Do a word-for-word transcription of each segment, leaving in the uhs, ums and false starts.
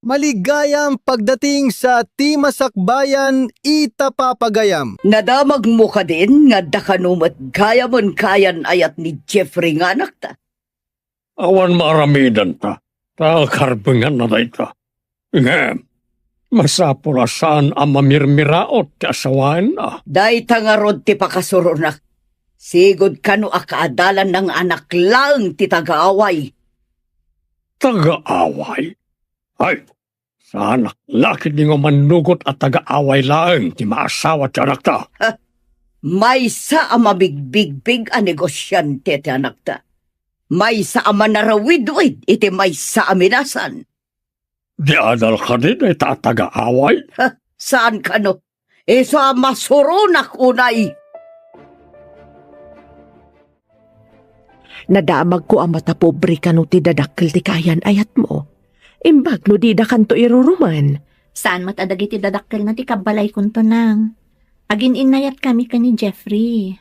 Maligayam pagdating sa ti masakbayan ita papagayam. Nadamagmo kadin nga adda kano met gayamen kayan-ayat ni Jeffrey nga anakta? Awan maaramidenta, ta karbenganna dayta. Ngem, masapul a saan a mamirmiraot ti asawaenna. Dayta ngarud ti pakasuronak. Sigud kano a kaadalanna nga anak laeng ti tagaaway. Tagaaway? Ay, saanak la ketdi nga umannugot a tagaaway laeng ti maasawa ti anakta. Ha? Maysa a mabigbigbig a negosiante ti anakta. Maysa a manarawidwid iti maysa a minasan. Di adal kadi dayta a tagaaway? Ha, saan kano? Isu a masuronak unay. Nadamagko a matapobre kano ti dadakkel ti kayan-ayatmo. Imbag no didakanto irurumen. Saan met a dagiti dadakkelna ti kabbalaykonto, nang. Agin-innayatkami ken ni Jeffrey.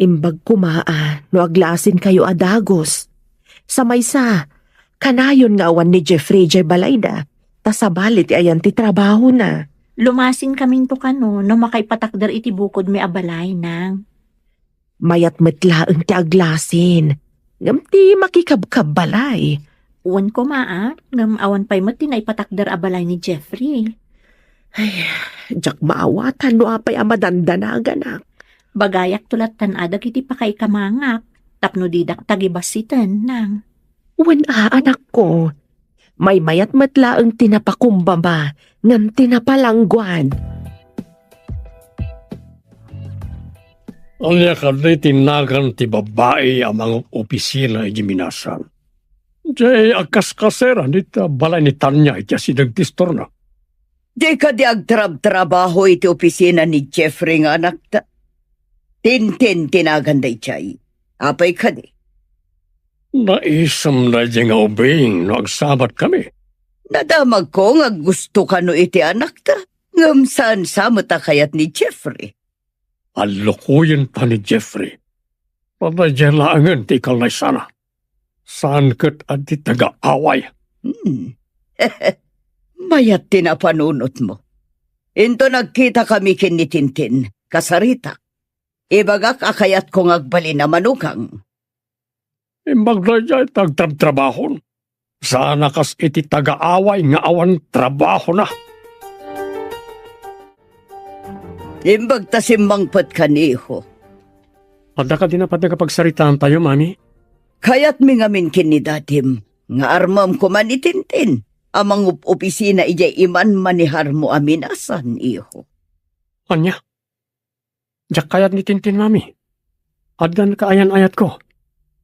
Imbag koma a no aglasinkayo a dagus. Sa maysa, kanayon nga awan ni Jeffrey idiay balayda, ta sabali ti ayan ti trabahona. Lumasinkaminto kano no makaipatakder iti bukodmi a balay, nang. Mayat met laeng ti aglasin, ngem ti makikabkabbalay. Wen koma a, ngem awan pay met ti naipatakder a balay ni Jeffrey. Ay, diak maawatan no apay a madandanaganak. Bagayakto lattan a dagiti pakaikamangak tapno didak tagibassiten, nang. Wen a, anakko, maymayat met laeng ti napakumbaba ngem ti napalangguad. Ania kadi ti nagan ti babbai a mangopisina iti minasan? Diay agkaskaseran iti balay ni Tanya iti asideg ti istorna. Di kadi agtrabtrabaho iti opisina ni Jeffrey nga anakta? Tintin ti nagan daydiay. Apay kadi? Naisem daydiay nga ubing no agsabatkami. Nadamagko nga aggusto kano iti anakta, ngem saan sa met a kayat ni Jeffrey. Allukoyenta ni Jeffrey. Daydiay laengen ti ikallaysana. Saan ket a ti tagaaway. Hmm. Mayat ti napanunotmo. Inton agkitakami ken ni Tintin, kasaritak. Ibagak a kayatko nga agbalin a manugang. Imbag daydiay ti agtrabtrabahon. Saan a kas iti tagaaway nga awan trabahona. Imbag ta simmangpetka, iho. Adda kadi napategga pagsaritaantayo, Mami? Kayatmi ngamin ken ni Dadim nga armem koma ni Tintin a mangup-opisina idiay iman-maneharmo a minasan, iho. Ania? Diak kayat ni Tintin, Mami. Addan kaayan-ayatko.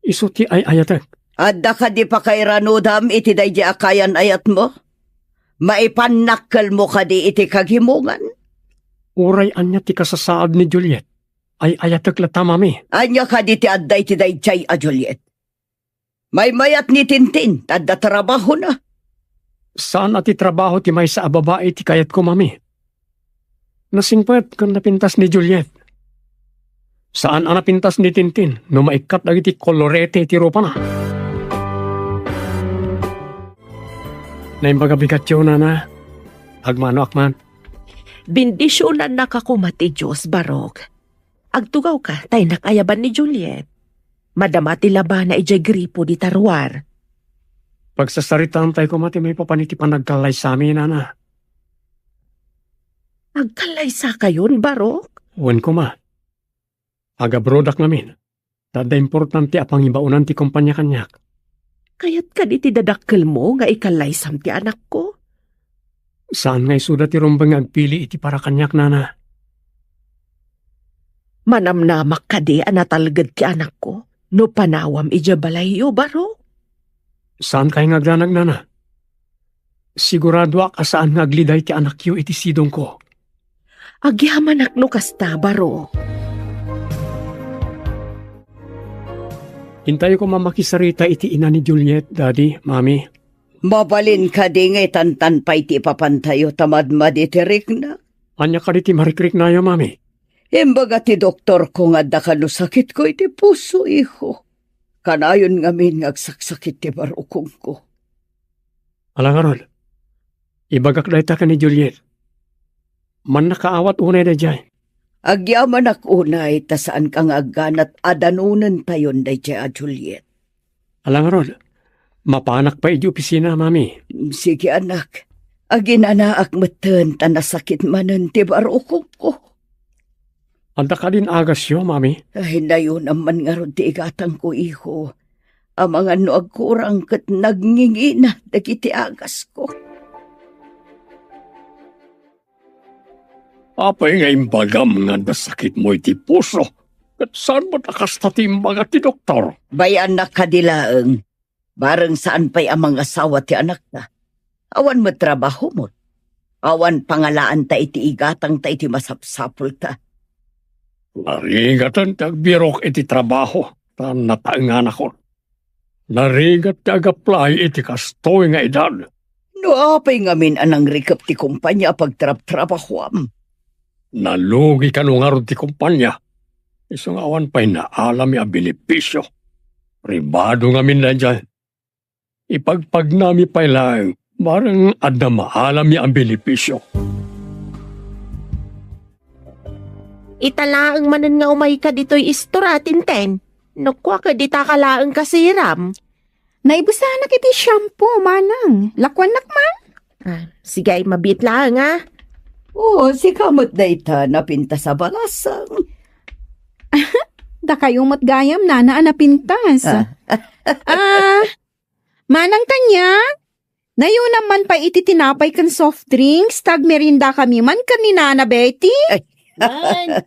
Isu ti ay-ayatek. Adda kadi pakairanudam iti daydiay a kaayan-ayatmo? Maipannakkelmo kadi iti kagimongan? Uray ania ti kasasaad ni Juliet, ay-ayatek latta, Mami. Ania kadi ti adda iti daydiay a Juliet? Maymayat ni Tintin ta adda trabahona. Saan a ti trabaho ti maysa a babai ti kayatko, Mami. Nasingpet ken napintas ni Juliet. Saan a napintas ni Tintin no maikkat dagiti kolorete ti rupana. Naimbag a bigatyo, Nana. Agmanoak man. Bendisionannaka koma ti Dios, Barok. Agtugawka ta innak ayaban ni Juliet. Madama ti labana idiay gripo dita ruar. Pagsasaritaantay koma ti maipapan iti panagkallaysami, Nana. Agkallaysakayon, Barok? Wen koma. Agabrodak ngamin. Ta adda importante a pangibaonan ti kompania kaniak. Kayat kadi ti dadakkelmo nga ikallaysam ti anakko? Saan nga isuda ti rumbeng nga agpili iti para kaniak, Nana. Manamnamak kadi a natalged ti anakko no panawam idiay balayyo, Barok? Saan kay nga agdanag, Nana? Siguradoak a saan nga agliday ti anakyo iti sidongko. Agyamanak no kasta, Barok. Intayo koma makisarita iti ina ni Juliet, Daddy, Mami. Mabalin kadi nga itantan pay ti ipapantayo ta madmadi ti rikna? Ania kadi ti marikriknayo, Mami? Imbaga ti doktorko nga adda kano sakitko iti puso, iho. Kanayon ngamin nga agsaksakit ti barukongko. Ala ngarud, ibagak dayta ken ni Juliet. Mannakaawat unay daydiay. Agyamanak unay ta saanka nga agganat a danonentayon daydiay a Juliet. Ala ngarud, mapanak pay idiay opisina, Mami. Sige, anak. Aginanaak metten ta nasakit manen ti barukongko. Adda kadin agasyo, Mami? Ay, nayunam man ngarud ti igatangko, iho. Amangan no agkurang ket nagngingina dagiti agasko. Apay nga imbagam nga adda sakitmo iti puso, ket saan met a kasta ti imbaga ti doktor? Bayannak kadi laeng. Bareng saan pay a mangasawa ti anakta. Awan met trabahomon. Awan pangalaanta iti igatangta iti masapsapulta. Narigaten ti agbirok iti trabaho, ta nataenganakon. Narigat ti agaplay iti kastoy nga edad. No apay ngamin a nangrikep ti kumpanya a pagtrabtrabahoam? Nalugi kano ngarud ti kumpanya? Isu nga awan pay naalami a benepisio. Pribado ngamin daydiay. Ipagpagnami pay laeng, bareng adda maalami a benepisio. Ita laeng manen nga umayka ditoy istora, Tintin. No kua ket dita ka laeng kasiram. Naibusanak iti shampoo, manang. Lakuannak man? Ah, sige, ay mabiit laeng, ah. Oo, sika met dayta napintas a balasang. Dakayo met gayam, nana, a napintas. Ah. Ah, Manang Tanya, nayunam man pay iti tinapay ken soft drinks, ta agmeriendakami man ken ni Nana Betty. Ay. Man.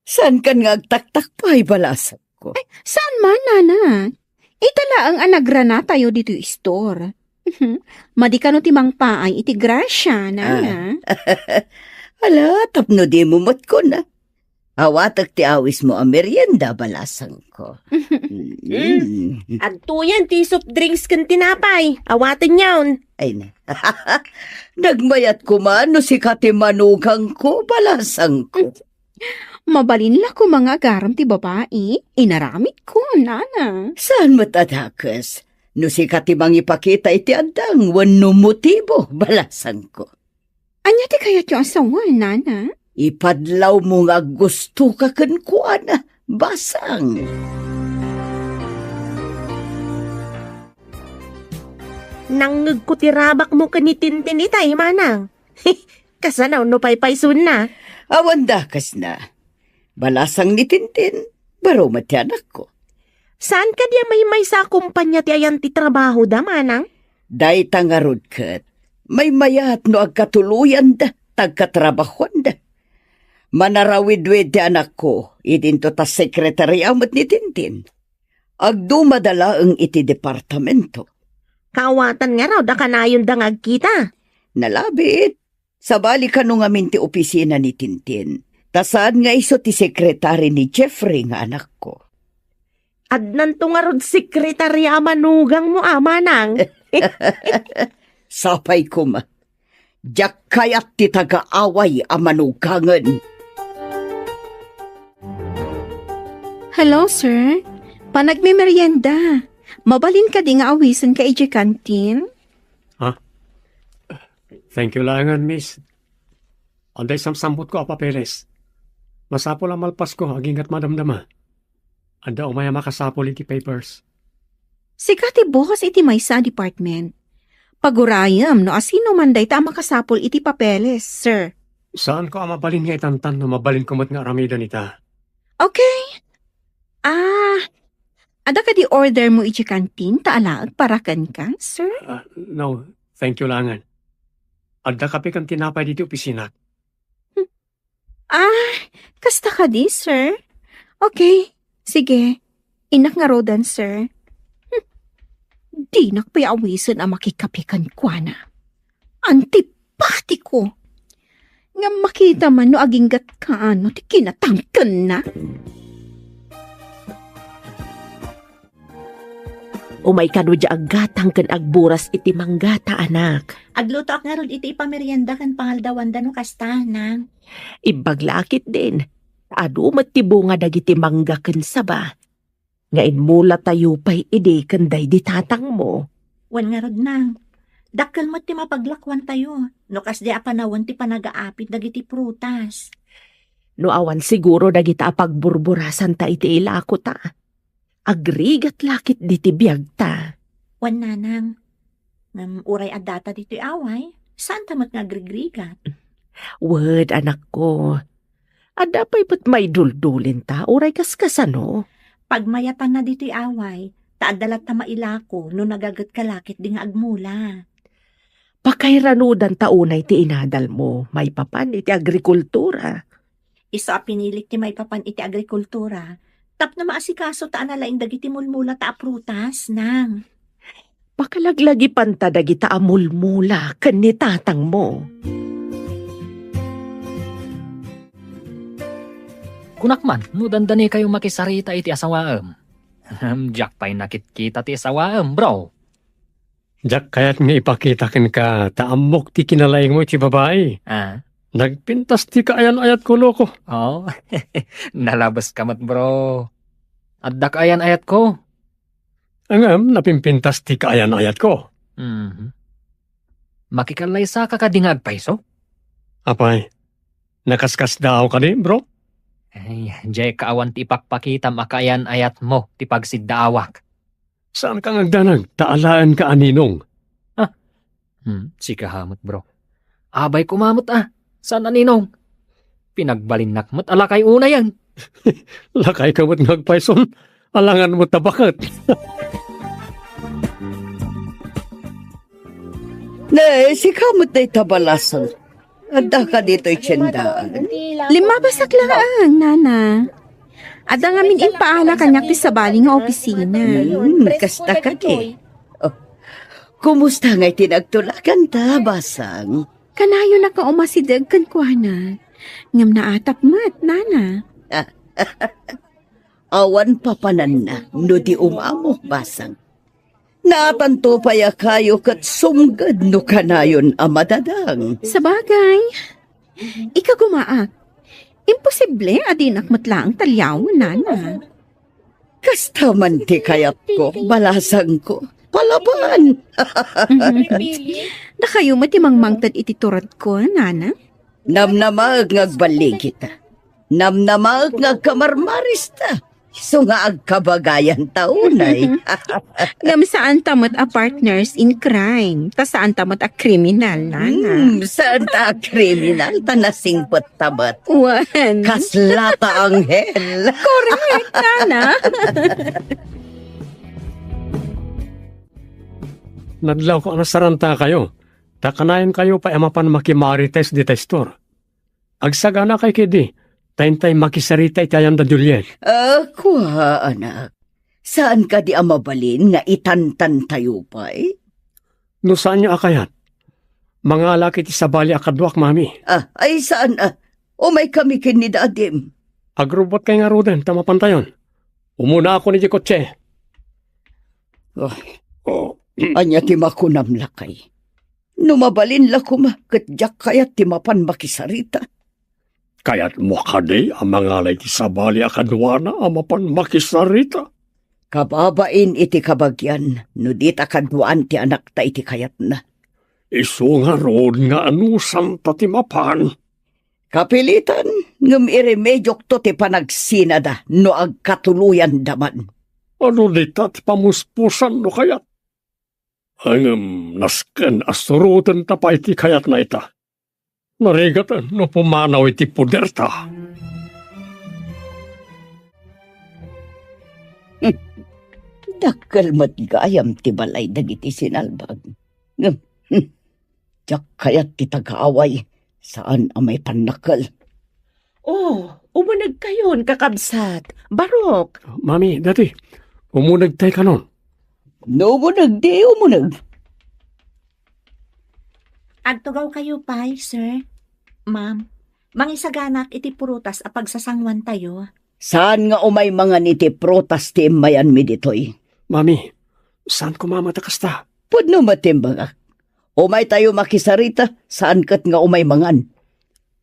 Saan kan nga agtaktak pay, balasangko? Ay, saan man, nana. Ita laeng a nagranatayo ditoy istor. Madi kano ti mangpaay iti grasya, nana. Ah. Ala, tapno dimo met kuna. Awatek ti awismo a merienda, balasangko. Mm. Agtoyan ti soft drinks ken tinapay. Awatenyon. Ay na. Nagmayat koma no sika ti manugangko, balasangko. Mabalin la koma nga agaram ti babai, inaramidko, nana. Saan met a dakes? No sika ti mangipakita iti addang wenno motibo, balasangko. Ania ti kayatyo a sawen, nana? Ipadlawmo nga aggustoka kenkuana, basang. Nangngegko ti rabakmo ken ni Tintin itay, manang. Kasano no paypaysuenna? Awan dakesna. Balasang ni Tintin, baro met ti anakko. Saan kadi a maymaysa a kumpanya ti ayan ti trabahoda, manang? Dayta ngarud ket, maymayat no agkatuloyanda, ta agkatrabahoanda. Manarawidwid ti anakko, idinto ta sekretaria met ni Tintin. Agdumada laeng iti departamento. Kaawatan ngarud a kanayonda nga agkita? Nalabit. Sabali kano ngamin ti opisina ni Tintin, ta saan nga isu ti sekretari ni Jeffrey nga anakko. Addanto ngarud sekretari a manugangmo, a manang? Sapay koma. Diak kayat ti tagaaway a manugangen. Hello, sir. Panagmemerienda. Mabalin kadi nga awisenka idiay kantin? Ha? Thank you laengen, miss. Adda samsambutko a papeles. Masapul a malpasko aginggat madamdama. Adda umay a makasapul iti papers. Sika ti boss iti maysa a department. Pagurayem no asino man dayta a makasapul iti papeles, sir. Saanko a mabalin nga itantan no mabalinko met nga aramiden ita. Okay. Ah, adda kadi ordermo iti kantin ta alaek para kenka, sir? Ah, no, thank you laengen. Adda kape ken tinapay ditoy opisinak. Hmm. Ah, kasta kadi, sir? Okay, sige. Innak ngaruden, sir. Hmm. Dinak pay awisen a makikape kenkuana. Antipatiko! Ngem makita man no aginggatka no ti kinatangkenna. Umay kano diay aggatang ken agburas iti manggata, anak. Aglutoak ngarud iti ipamerienda ken pangaldawanda no kasta, nang. Imbag la ketdin, adu met ti bunga dagiti mangga ken saba. Nga immulatayo pay idi ken daydi tatangmo. Wen ngarud, nang. Dakkel met ti mapaglakuantayo no kasdi a panawen ti panagaapid dagiti prutas. No awan siguro dagita a pagburburasanta iti ilakota, agrigat la ketdi ti biagta. Wen, nanang, ngem uray addata ditoy away, saanta met nga agrigrigat. Wen, anakko. Adda pay met maiduldulinta, uray kaskasano. Pagmayatanna ditoy away, ta adda latta mailako no nagagetka la ketdi nga agmula. Pakairanudanta unay ti inadalmo maipapan iti agrikultura. Isu a pinilik ti maipapan iti agrikultura tapno maasikaso ta ana laeng dagiti mulmulata a prutas, nang. Pakalaglagipanta dagita a mulmula ken ni tatangmo. Kunak man, no dandanikayo makisarita iti asawaem. Ahem, diak pay nakitkita ti asawaem, bro. Diak kayat nga ipakita kenka ta ammok ti kinalaingmo iti babai. Ah? Nagpintas ti kaayan-ayatko, loko. Oh, nalabeska met, bro. Adda kaayan-ayatko. Ngem, napimpintas ti kaayan-ayatko. Mhm. Makikallaysa ka kadi nga agpayso? Apay, nakaskasdaaw kadi, bro? Ay, diay ka awan ti ipakpakitam a kaayan-ayatmo ti pagsiddaawak. Saanka nga agdanag, ta alaenka a ninong. Ah, hmm, sika met, bro. Abay koma met, ah, saan a ninong? Pinagbalinnak met a lakay unayen. Lakayka met nga agpayson, alangan met ta baket. Ne, sika met dayta balasang. Addaka ditoy tiendaan. Limmabasak laeng, nana. Adda ngamin impaala kaniak ti sabali nga opisina. Hmm, kasta kadi. Oh, kumusta ngay ti nagtulaganta, basang? Kanayonak nga umasideg kenkuana. Ngem naatap met, nana. Awan papananna no di umamok, basang. Naatanto pay a kayo ket sumged no kanayon a madadang. Sabagay, ikagumaak. Imposible a dinak met laeng taliawen, nana. Kasta man ti kayatko, balasangko. Palaban! Dakayo met ti mangmangted iti turedko, nana? Namnamaek nga agballigita. Namnamaek nga agkamarmarista. Isu nga agkabagayan ta unay. Ngem saanta met a partners in crime. Ta saanta met a kriminal, nana. Hmm, saanta a kriminal, ta nasingpet ta met. Wen. Kasla ta anghel. Correct, nana. Nadlawko a nasaranta kayo. Ta kanayonkayo pay a mapan makimarites dita store. Agsaganakay ketdi, ta intay makisarita iti ayan da Juliet. Ah, kua, anak. Saan kadi a mabalin nga itantantayo pay? No saanyo a kayat, mangalak iti sabali a kaduak, mami. Ah, ay saan, ah. Umay kami ken ni dadim. Agrubotkay ngaruden ta mapantayon. Umuna ako ni kotse. Oh. Oh. Ania ti makunam, lakay? No mabalin la koma, ket diak kayat ti mapan makisarita. Kayatmo kadi a mangala iti sabali a kaduana a mapan makisarita? Kababain iti kabagian no dita kaduaan ti anakta iti kayatna. Isu ngarud nga anusanta ti mapan. Kapilitan, ngem iremediokto ti panagsinada no agkatuloyanda man. Adu dita ti pamuspusan no kayat? Ngem nasken a surotenta pay ti kayatna ita. Narigaten no pumanaw iti poderta. Dakkel met gayam ti balay dagiti sinalbag. Ngem, hmm, diak kayat ti taga-away, saan a maipannakkel. Oh, umunegkayon, kakabsat. Barok. Mami, Daddy, umunegtay kanon. No umuneg, di umuneg. Agtugawkayo pay, sir. Ma'am, mangisaganak iti prutas a pagsasanguantayo. Saan nga umay mangan iti prutas ti immayanmi ditoy? Mami, saan koma met a kasta? Pudno met ti imbagak. Umaytayo makisarita, saan ket nga umay mangan.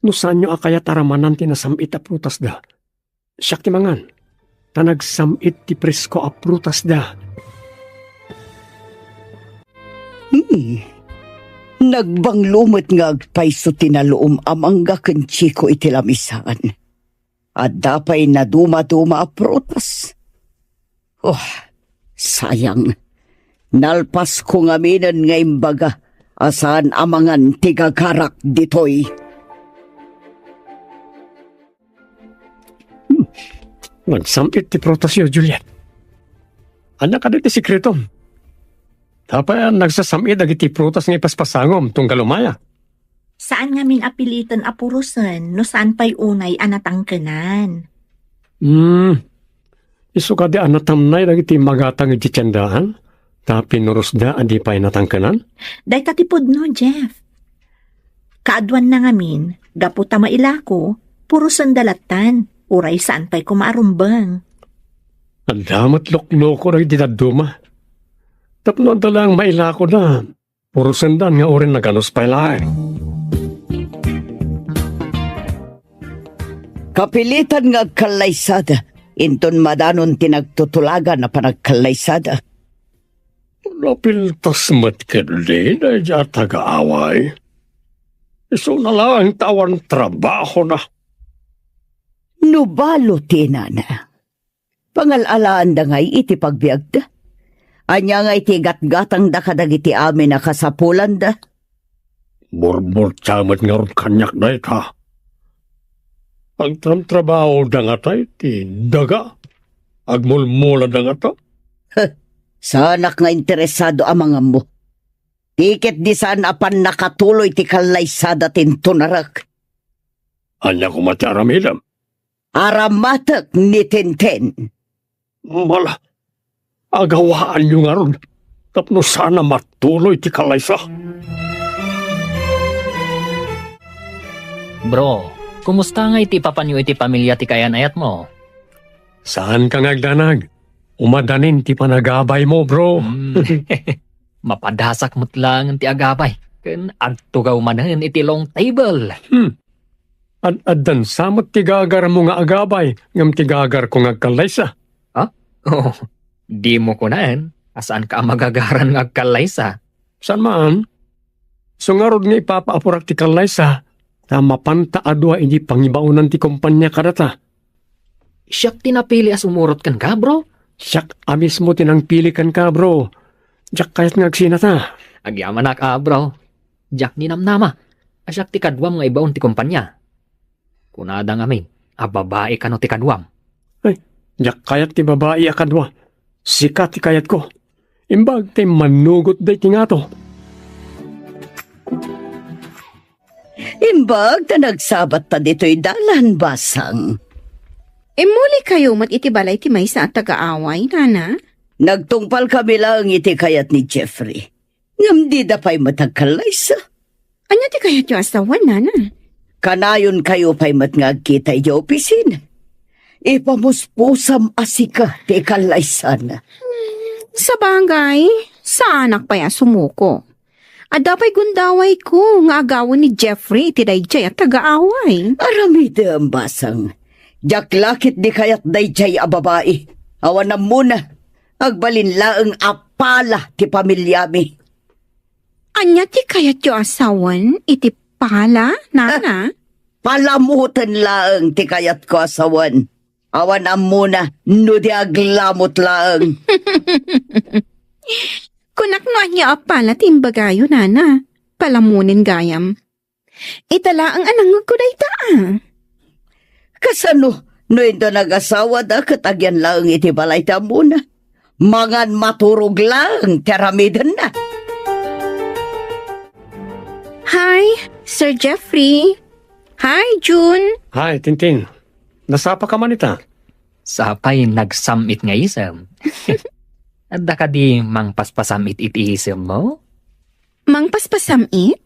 No saanyo a kayat a ramanan ti nasam-it a prutasda, siak ti mangan, ta nagsam-it ti presko a prutasda. Hmm. Nagbanglo met nga agpayso ti naluom a mangga ken chiko iti lamisaan. Adda pay nadumaduma a prutas. Oh, sayang. Nalpasko ngaminen nga imbaga a saan a mangan ti gagarak ditoy. Hmm. Nagsam-it ti prutasyo, Juliet. Ania kadi ti sekretom? Apay a nagsasam-it dagiti prutas nga ipaspasangom tunggal umaya? Saan ngamin a piliten a purosen no saan pay unay a natangkenan. Hmm. Isu kadi a natamnay dagiti magatang iti tiendaan, ta pinurosda a di pay natangkenan? Dayta ti pudno, Jeff. Kaaduanna ngamin, gapu ta mailako, purosenda lattan, uray saan pay koma a rumbeng. Adda met lukloko dagiti dadduma. Tapno adda laeng mailakoda, purosendan nga uray naganus pay laeng. Kapilitan nga agkallaysada, inton madanon ti nagtutulagan a panagkallaysada. Napintas met ketdi daydiay a tagaaway. Isuna laeng ta awan trabahona. No balo ti inana, pangal-alaanda ngay iti pagbiagda? Ania ngay ti gatgatangda kadagiti amin a kasapulanda? Murmurtia met ngarud kaniak dayta. Agtramtrabahoda ngata iti daga? Agmulmulada ngata? Heh, saanak nga interesado a mangammo. Ti ketdi saan a pannakatuloy ti kallaysada ti intunarek. Ania koma ti aramidem? Aramatek ni Tintin. Mala, agawaanyo ngarud tapno saan a matuloy ti kallaysa. Bro, kumusta ngay ti ipapanyo iti pamilya ti kaayan-ayatmo? Saanka nga agdanag. Umadanin ti panagabaymo, bro. Hmm. Mapadasak met laeng ti agabay ken agtugaw manen iti long table. Hmm. Ad-addan sa met ti gagarmo nga agabay ngem ti gagarko nga agkallaysa. Ha? Oh, dimo kunaen a saanka a magagaran nga agkallaysa. Saan man? Isu ngarud nga ipapaapurak ti kallaysa, ta mapanta a dua idi pangibaonan ti kompania kadata. Siak ti napili a sumurot kenka, bro. Siak a mismo ti nangpili kenka, bro. Diak kayat nga agsinata. Agyamanak a, bro. Diak ninamnama a siak ti kaduam nga ibaon ti kompania. Kunada ngamin a babai kano ti kaduam. Ay, diak kayat ti babai a kadua. Sika ti kayatko. Imbag ta immanugot daytoy ngato. Imbag ta nagsabatta ditoy dalan, Basang. Immuli kayo met iti balay ti maysa a tagaaway, Nana? Nagtungpal kami laeng iti kayat ni Jeffrey. Ngem dida pay met agkallaysa. Ania ti kayatyo a sawen, Nana? Kanayon kayo pay met nga agkita idiay opisina. Ipamuspusam a sika ti ikallaysana. Sabagay, saanak pay a sumuko. Adda pay gundawayko nga agawen ni Jeffrey iti daydiay a tagaaway. Aramidem, Basang. Diak la ketdi kayat daydiay a babai. Awan ammona, agbalin laeng a pala ti pamiliami. Ania ti kayatyo a sawen iti pala, Nana? Ah, palamoten laeng ti kayatko a sawen. Awan ammona no di aglamot laeng. Kunak no ania a pala ti imbagayo, Nana. Palamonen gayam. Ita laeng a nangngegko dayta, a. Kasano no inton agasawada ket agyan laeng iti balay ti ammona? Mangan maturog laeng ti aramidenna. Hi, Sir Jeffrey. Hi, June. Hi, Tintin. Nasapa ka man ita? Sapay nagsam-it nga isem. Adda kadi mangpaspasam-it iti isemmo? Mangpaspasam-it?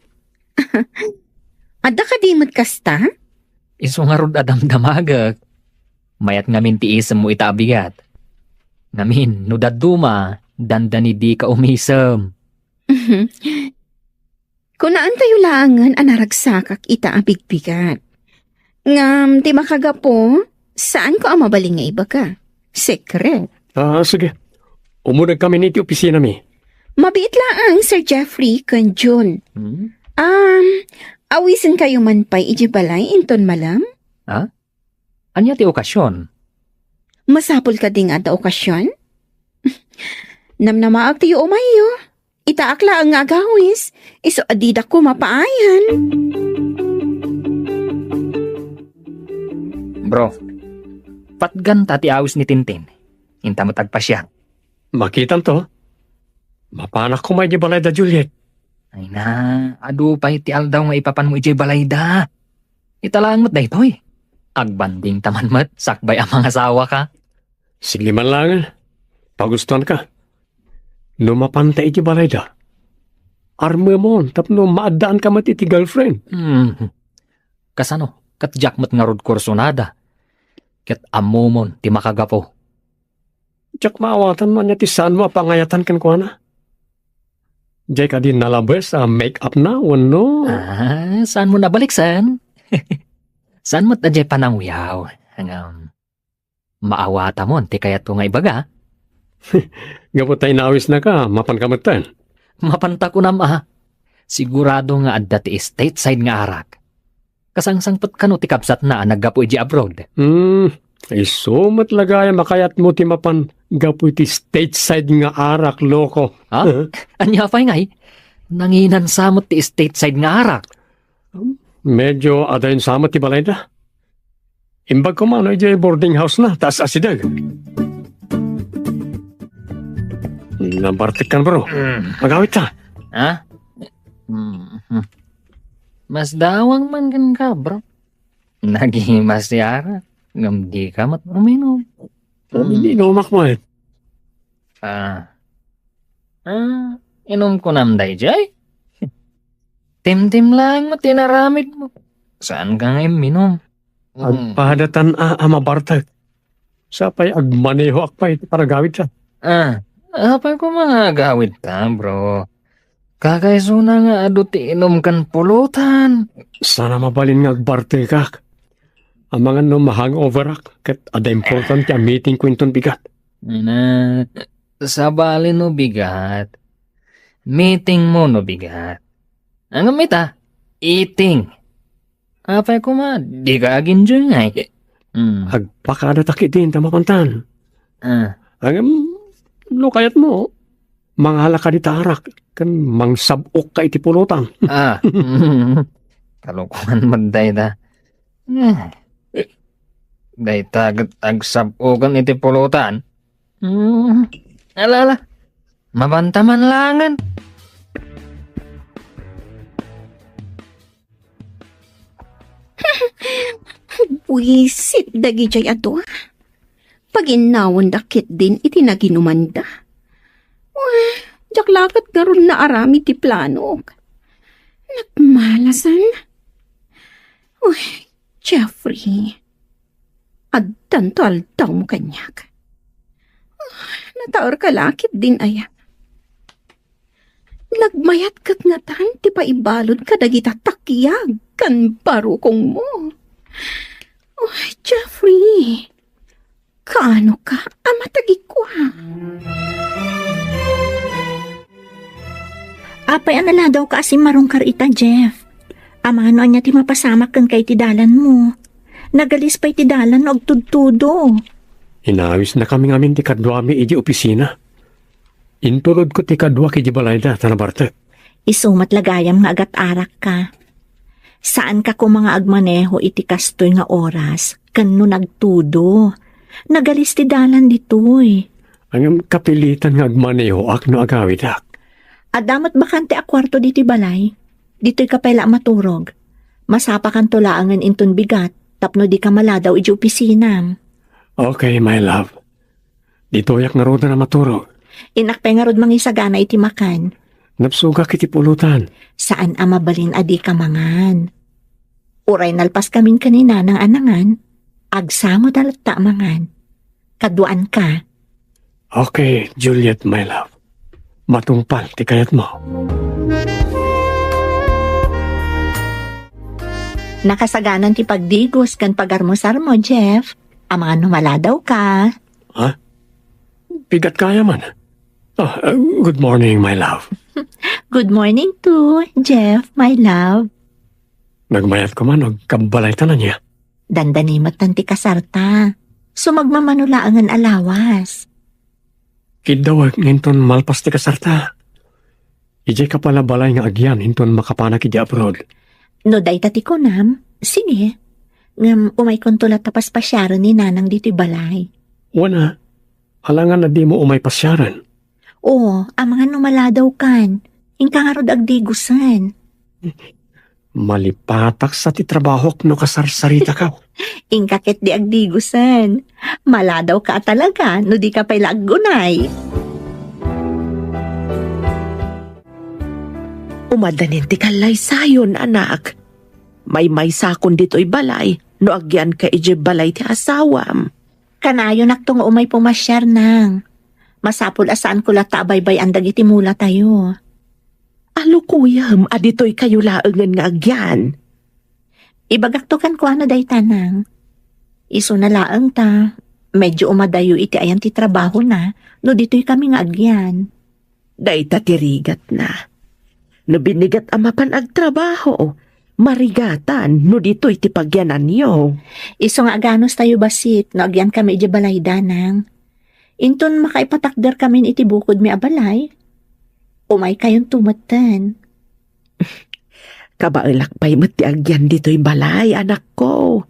Adda kadi met kasta? Isu ngarud a damdamagek. Mayat ngamin ti isemmo ita a bigat. Ngamin, no dadduma, dandani dika umisem. Kunaentayo laengen a naragsakak ita a bigbigat. Ngem ti makagapu, saanko a mabalin nga ibaga. Sekret. Ah, sige. Umuna kami iti opisinami. Mabiit laeng, Sir Jeffrey ken June. Hmm? Um, awisenkayo man pay idiay balay inton malem? Ha? Ania ti okasion? Masapul kadi nga adda okasion? Namnamaak ti yuumayyo. Itaak laeng nga agawis, isu a didakto mapaayan. Bro, patganta ti awis ni Tintin. Inta met agpasiar. Makitanto. Mapanak koma idiay balayda, Juliet. Ay na, adu pay ti aldaw nga ipapanmo idiay balayda. Ita laeng met daytoy. Agbandingta man met sakbay a mangasawaka. Sige man laeng. Pagustuanka. No mapanta idiay balayda, armemon tapno maaddaanka met iti girlfriend. Hmm. Kasano? Ket diak met ngarud kursunada. Ket ammomon ti makagapu. Diak maawatan no ania ti saanmo a pangayatan kenkuana. Diay kadi nalabes a make-up na wenno? Ah, saanmo nabaliksan? Saan met a diay panangwiaw? Ngem, maawatamon ti kayatko nga ibaga? Gapu ta inawisnaka, mapanka metten. Mapanta kunam a. Sigurado nga adda ti stateside nga arak. Kasangsangpet kano ti kabsatna a naggapu idiay abroad? Hmm, isu met la gayam a kayatmo ti mapan gapu iti stateside nga arak, loko. Ha? Ania pay ngay? Nanginansa met ti stateside nga arak. Medyo adayon sa met ti balayda. Imbag koma no idiay boarding house-na, ta as-asideg. Nabartekkan, bro. Mm. Agawidta. Ha? Mm. Masdawang man kenka, bro. Nagimas ti arak, ngem dika met uminom. Iniinumak met. Ah. Ah, inumko nam daydiay? Timtim laeng met ti inaramidmo. Saanka nga imminom? Mm. Agpadatan a, a mabartek. Sapay agmanehoak pay iti panagawidta. Ah, apay koma nga agawidta, bro? Kakaisuna nga adu ti inum ken pulutan. Saan a mabalin nga agbartekak. Amangan no ma-hangoverak, ket adda importante a meetingko inton bigat. Ina, sabali no bigat. Meetingmo no bigat. Ngem ita, eating. Apay koma, dika ag-enjoy ngay. Mm. Agpakadatak idin ta mapantan. Ah. Ngem, no kayatmo, mangalaka dita arak, ken mangsab-okka iti pulutan. Ah. Kalokoan met dayta. Eh. Dayta ket agsab-okan iti pulutan. Hmm. Ala, ala. Mabanta man laengen. Buisit dagidiay a dua. Paginnawenda ketdin iti naginumanda. Wen, diak la ket ngarud naaramid ti planok. Nagmalasan. Uy, Jeffrey, addanto aldawmo kaniak. Ah, nataerka la ketdin aya. Nagmayat ket ngatan ti paibalud kadagita takiag ken barukongmo. Oh, Jeffrey, kaano ka a matagikua? Apay a naladawka a simmarungkar ita, Jeff? Amangan no ania ti mapasamak kenka iti dalanmo. Nagalis pay ti dalan no agtudtudo. Inawisnakami ngamin ti kaduami idiay opisina. Intulodko ti kaduak idiay balayda ta nabartek. Isu met la gayam nga agat-arakka. Saanka koma nga agmaneho iti kastoy nga oras ken no nagtudo. Nagalis ti dalan ditoy. Ngem kapilitan nga agmanehoak no agawidak. Adda met bakante a kuarto ditoy balay. Ditoyka pay la a maturog. Masapakanto laengen inton bigat tapno dika maladaw idiay opisinam. Okay, my love. Ditoyak ngaruden a maturog. Innak pay ngarud mangisagana iti makan. Nabsogak iti pulutan. Saan a mabalin a dika mangan. Uray nalpaskamin ken ni Nanang a nangan, agsangod a latta a mangan. Kaduaanka. Okay, Juliet, my love. Matungpal ti kayatmo. Nakasaganan ti pagdigos ken pagarmusarmo, Jeff. Amangan no maladawka. Ha? Bigat kaya man. Ah, uh, good morning, my love. Good morning too, Jeff, my love. Nagmayat ko man, agkabbalayta ania. Dandani met ti kasarta. Sumagmamano laengen a lawas. Kiddawek nga inton malpas ti kasarta. Idiay ka pala balay nga agyan inton makapanak idiay abroad. No dayta ti kunam, sige. Ngem umaykonto latta paspasiaren ni Nanang ditoy balay. Wen a, alangan a dimo umay pasiaren. Oo, amangan no maladawkan. Inka ngarud agdigusen. Malipatak sa ti trabahok no kasarsaritaka. Inka ketdi agdigusen. Maladawka a talaga no dika pay la aggunay. Umadanin ti kallaysayon, anak. Maymaysakon ditoy balay no agyanka idiay balay ti asawam. Kanayonakto nga umay pumasiar, Nang. Masapul a saanko latta a baybay-an dagiti mulatayo. Alukuyem a ditoykayo laengen nga agyan. Ibagakto kenkuana dayta, Nang. Isuna laeng ta, medyo umadayo iti ayan ti trabahona no ditoykami nga agyan. Dayta ti rigatna. No binigat a mapan agtrabaho, marigatan no ditoy ti pagyananyo. Isu nga aganustayo bassit no agyankami idiay balayda, Nang. Inton makaipatakderkamin iti bukodmi a balay, umaykayonto metten. Kabaelak pay met ti agyan ditoy balay, anakko.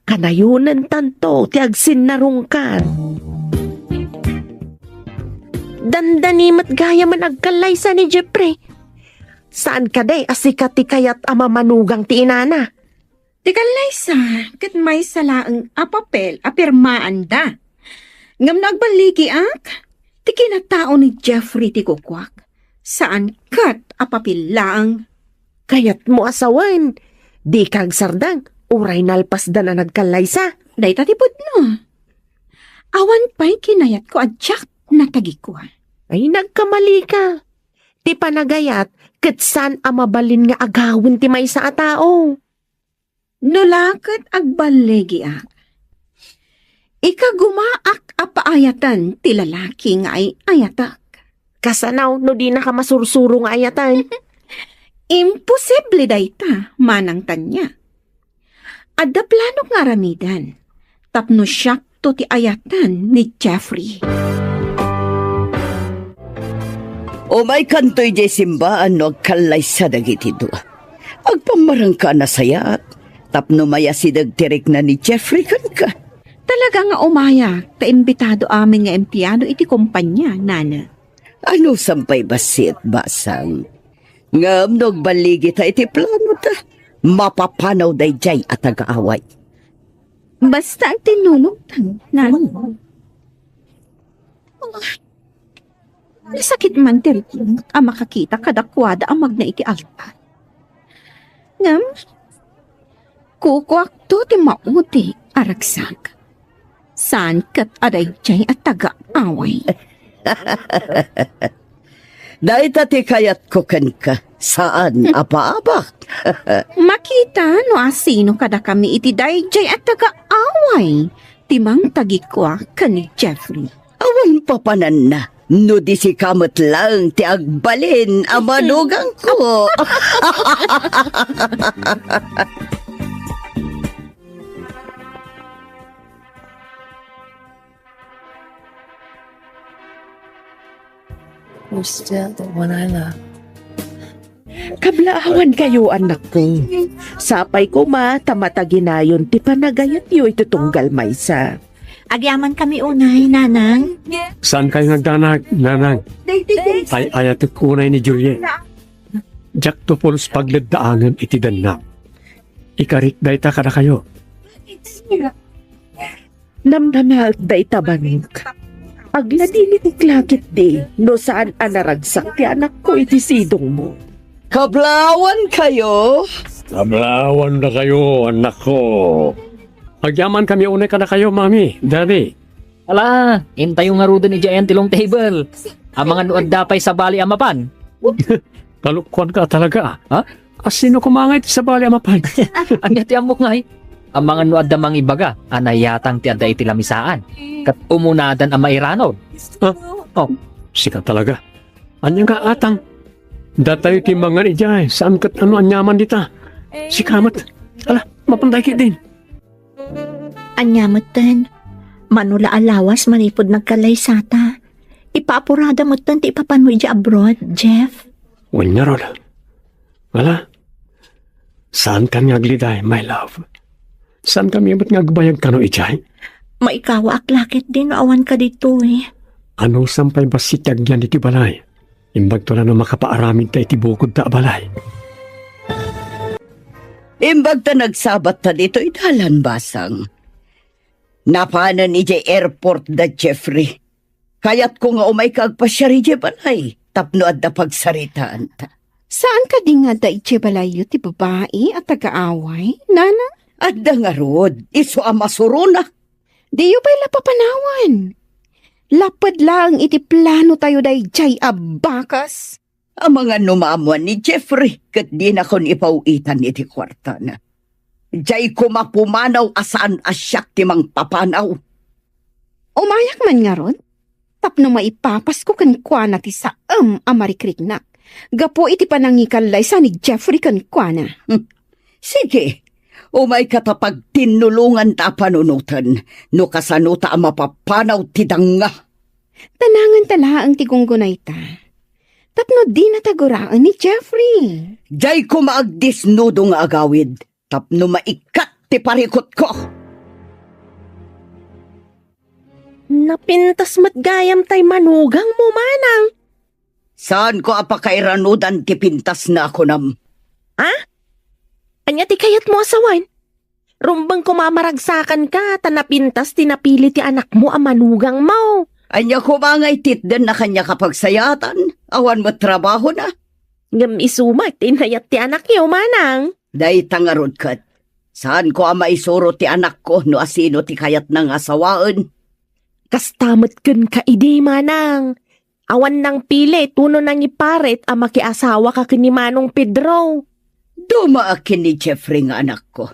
Kanayonentanto ti agsinnarungkan. Dandani met gayamen agkallaysa ni Jeffrey. Saan kadi a sika ti kayat a mamanugang ti inana? Ti kallaysa ket maysa laeng a papel a pirmaanda. Ngem no agballigiak, ti kinatao ni Jeffrey ti kukuak, saan ket a papel laeng. Kayatmo a sawen, dika agsardeng, uray nalpasdan a nagkallaysa. Dayta ti pudno. Awan pay kinayatko a diak natagikua. Ay, nagkamalika. Ti panagayat, ket saan a mabalin nga agawen ti maysa a tao. No la ket agballigiak, ikagumaak a paayaten ti lalaki nga ay-ayatek. Kasano no dinaka masursuro nga ayaten? Imposible dayta, Manang Tanya. Adda planok nga aramiden, tapno siakto ti ayaten ni Jeffrey. Umaykanto idiay simbaan no agkallaysa dagiti dua. Agpammarengka a nasayaat, tapno mayasideg ti rikna ni Jeffrey kenka. Talaga nga umayak, ta imbitado amin nga empleyado iti kompania, Nana. Anusam pay bassit, basang. Ngem no agballigita iti planota, mapapanaw daydiay a tagaaway. Basta agtinnulongtan, Nana. Ah, nasakit man ti riknak a makakita kadakuada a magna iti altar. Ngem, kukuakto ti maudi a ragsak. Saan ket a daydiay a tagaaway. Dayta ti kayatko kenka, saan a paabak. Makita no asino kadakami iti daydiay a tagaaway ti mangtagikua ken ni Jeffrey. Awan papananna, no di sika met laeng ti agbalin a manugangko. You're still the one I love. Kablaawankayo, anakko. Sapay koma ta mataginayon ti panagayatyo iti tunggal maysa. Agyamankami unay, Nanang. Saankayo nga agdanag, Nanang? Ay-ayatek unay ni Juliet. Diakto pulos pagleddaangen iti dennak. Ikarik dayta kadakayo. Namnamaek dayta banik. Agladingit la ketdi no saan a naragsak ti anakko iti sidongmo. Kablaawankayo? Kablaawan dakayo, anakko. Agyamankami unay kadakayo, Mami, Daddy. Ala, intayo ngaruden idiay ayan ti long table. Amangan no adda pay sabali a mapan. Kalokoanka talaga, ah. Ha? Asino koma ngay ti sabali a mapan? Ania ti ammok ngay? Amangan no adda mangibaga a nayatang ti adda iti lamisaan, ket umunadan a mairanod. Ah, oh. Sika talaga. Ania nga atang? Datayo ti mangan idiay, saan ket no aniaman dita. Sika met. Ala, mapantay ketdin. Ania metten? Mano la a lawas manipud nagkallaysata. Ipaapurada metten ti ipapano idiay abroad, Jeff. Wen ngarud. Ala, saankan nga agliday, my love. Saankami met nga agbayag kano idiay? Maikawaak la ketdi no awanka ditoy. Anusam pay bassit ti agyan ditoy balay? Imbagto la no makapaaramidta iti bukodta a balay. Imbagta nagsabatta ditoy dalan, Basang. Napanen idiay airport da Jeffrey. Kayatko nga umayka agpasiar idiay balay tapno adda pagsaritaanta. Saan kadi nga adda idiay balayyo ti babai a tagaaway, Nana? Adda ngarud, isu a masuronak. Diyo pay la papanawan. Laped laeng iti plano tayo daydiay a bakas. Amangan no maammuan ni Jeffrey ket dinakon ipaw-itan iti kuartana. Diay koma pumanaw a saan a siak ti mangpapanaw. Umayak man ngarud, tapno maipapasko kenkuana ti saem a marikriknak gapu iti panangikallaysa ni Jeffrey kenkuana. Hmm. Sige, umayka ta pagtinnulonganta a panunoten no kasanota a mapapanaw ti danga. Tananganta laeng ti gunggunayta. Tapno dinata guraen ni Jeffrey. Diay koma agdisnudo nga agawid tapno maikkat ti parikutko. Napintas met gayam tay manugangmo, manang. Saanko a pakairanudan ti pintasna a kunam. Ha? Ania ti kayatmo a sawen? Rumbeng koma a maragsakanka ta napintas ti napili ti anakmo a manugangmo. Ania koma nga ititdenna kaniak a pagsayaatan? Awan met trabahona. Ngem isu met ti inayat ti anakyo, manang. Dayta ngarud ket, saanko a maisuro ti anakko no asino ti kayatna nga asawaen. Kasta met kenka idi, manang. Awan nangpili tuno nangiparit a makiasawaka ken ni Manong Pedro. Dumaak ken ni Jeffrey nga anakko.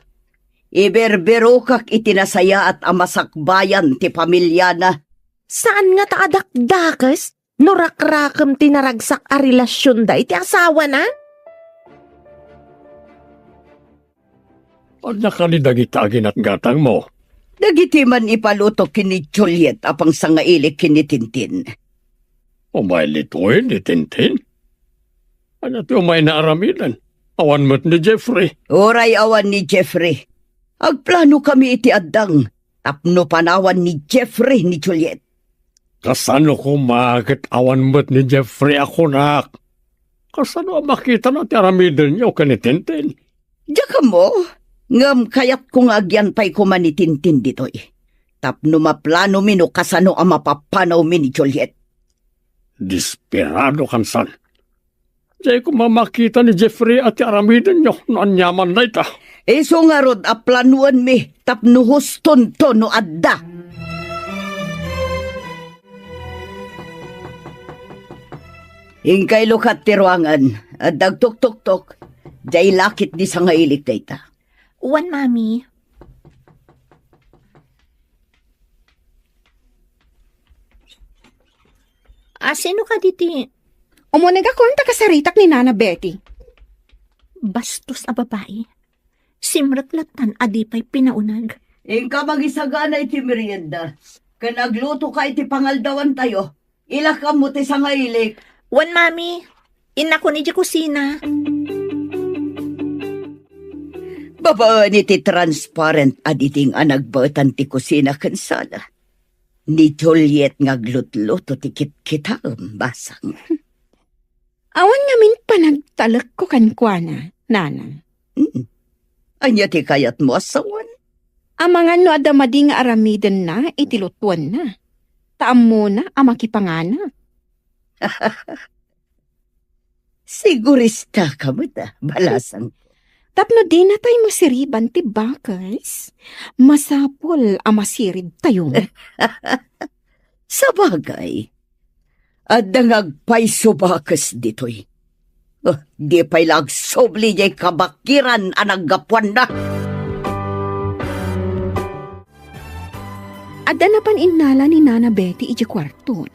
Iberbirokak iti nasayaat a masakbayan ti pamiliana. Saan nga ta adakdakes no rakrakem ti naragsak a relasionda iti asawana? Ania kadi dagita a ginatgatangmo? Dagiti man ipaluto ken ni Juliet a pangsangailik ken ni Tintin. Umay ditoy ni Tintin? Ania ti umayna aramiden? Awan met ni Jeffrey. Uray awan ni Jeffrey, agplanokami iti addang tapno panawan ni Jeffrey ni Juliet. Kasano koma ket awan met ni Jeffrey a kunak? Kasano a makitana ti aramidenyo ken ni Tintin? Diak ammo, ngem kayatko nga agyantay koma ni Tintin ditoy tapno maplanomi no kasano a mapapanawmi ni Juliet. Desperadokan san. Diay koma makita ni Jeffrey a ti aramidenyo no aniaman dayta. Isu ngarud a planoenmi tapno hustonto no adda. Inkay lukat ti ruangan, adda agtuktoktok, diay lakit di sangailik dayta. Wen, Mami. Asino kadi ti... Umunegakon ta kasaritak ni Nana Betty. Bastos a babai. Simrek lattan a di pay pinauneg. Inka mangisagana iti merienda, ken aglutoka iti pangaldawantayo. Ilakam mo ti sangailik. Wen, Mami. Innakon idiay kusina. Babaen iti transparent a diding a nagbaetan ti kusina ken sala, ni Juliet nga aglutluto ti kitkitaem, Basang. Awan ngamin panagtalekko kenkuana, Nana. Mm. Ania ti kayatmo a sawen? Amangan no adda madi nga aramidenna iti lutuenna. Ta ammona a makipangana. Siguristaka met, a, Balasang. Tapno dinatay masiriban ti bakes, masapul a masiribtayo. Sabagay, adda nga agpayso bakes ditoy. Ah, di pay la agsubli diay kabakiran a naggapuanna. Adda napan innala ni Nana Betty idiay kuartona.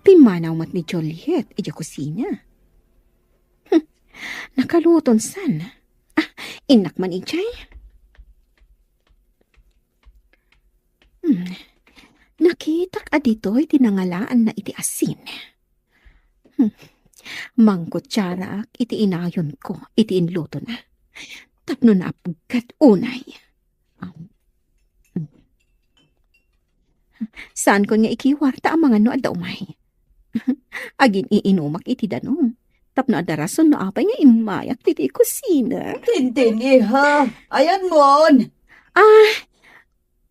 Pimmanaw met ni Juliet idiay kusina. Hmm, nakaluton san. Ah, innak man idiay. Hmm, nakitak a ditoy ti nangalaanna iti asin. Hmm, mangkutsaraak iti inayonko iti inlutona. Tapno naapgad unay. Saankon nga ikiwar ta amangan no adda umay. Agin-iinumak iti danum. Tapno adda rason no apay nga immayak ditoy kusina. Tintin, iha. Ayanmon. Ah,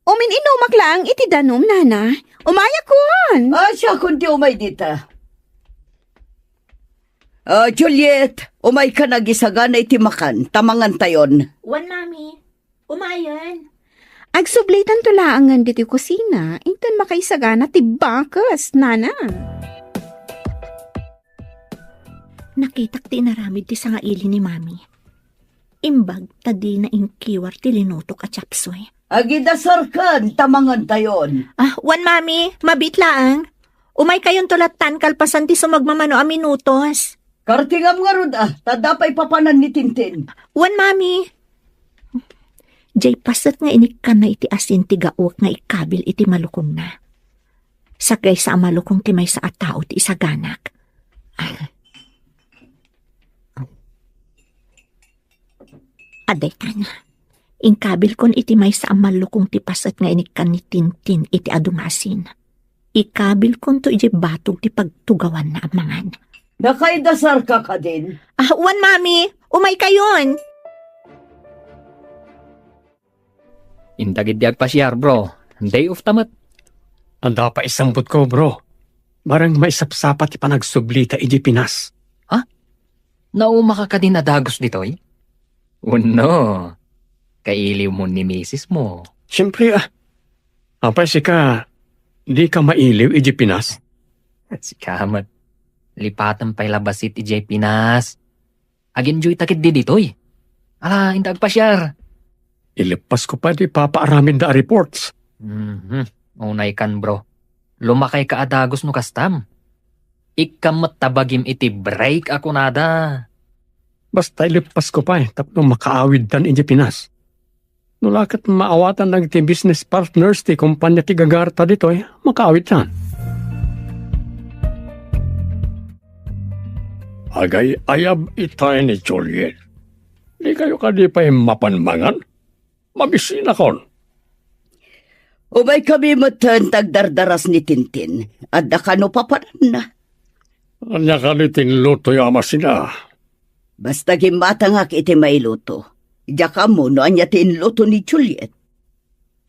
umin-inumak laeng iti danum, nana. Umayakon. Ah, siakon ti umay dita. Ah, Juliet, umaykan agisagana iti makan, ta mangantayon. Wen, Mami. Umayen. Agsublitanto laengen ditoy kusina, inton makaisagana ti bakes, nana. Nakitak ti inaramid ti sangaili ni Mami. Imbag ta dina inkiwar ti linutok a chapsoy. Agidasarkan ta mangantayon. Ah, wen, Mami, mabiit laeng. Umaykayonto lattan kalpasan ti sumagmamano a minutos. Kartingam ngarud, ah, ta adda pay papanan ni Tintin. Wen, Mami. Diay paset nga inikkanna iti asin ti gaok nga ikabil iti malukongna. Sagaysa a malukong ti maysa a tao ti isaganak. Ah. Adaytan. Inkabilkon iti maysa a malukong ti paset nga inikkan ni Tintin iti adu nga asin. Ikabilkonto idiay batog ti pagtugawanna a mangan. Nakaidasarka kadin? Ah, wen, Mami. Umaykayon. Inta ketdi agpasiar, bro. Day off ta met. Adda pay isambutko, bro. Bareng maisapsapa ti panagsublita idiay Pinas. Ha? Naumaka kadin a dagus ditoy? Wenno, kailiwmo ni misis mo? Siempre, ah. Apay sika, dika mailiw idiay Pinas? Sika met. Lipatem pay la bassit idiay Pinas. Agenjoyta ketdi ditoy. Ala, inta agpasiar. Ileppasko pay ti ipapaaramidda a reports. Mhm. Unaykan, bro. Lumakayka a dagus no kastam. Ikkam met ta bagim iti break a kunada. Basta ileppasko pay tapno makaawidtan idiay Pinas. No la ket maawatan dagiti business partners ti kompania ti gagarta ditoy, makaawidtan. Agay-ayab itay ni Juliet. Dikayo kadi pay mapan mangan? Mabisinakon. Umaykami metten ta agdardaras ni Tintin. Adda kano papananna. Ania kadi ti inlutoyo a masina? Basta gimmatangak iti mailuto. Diak ammo no ania ti inluto ni Juliet.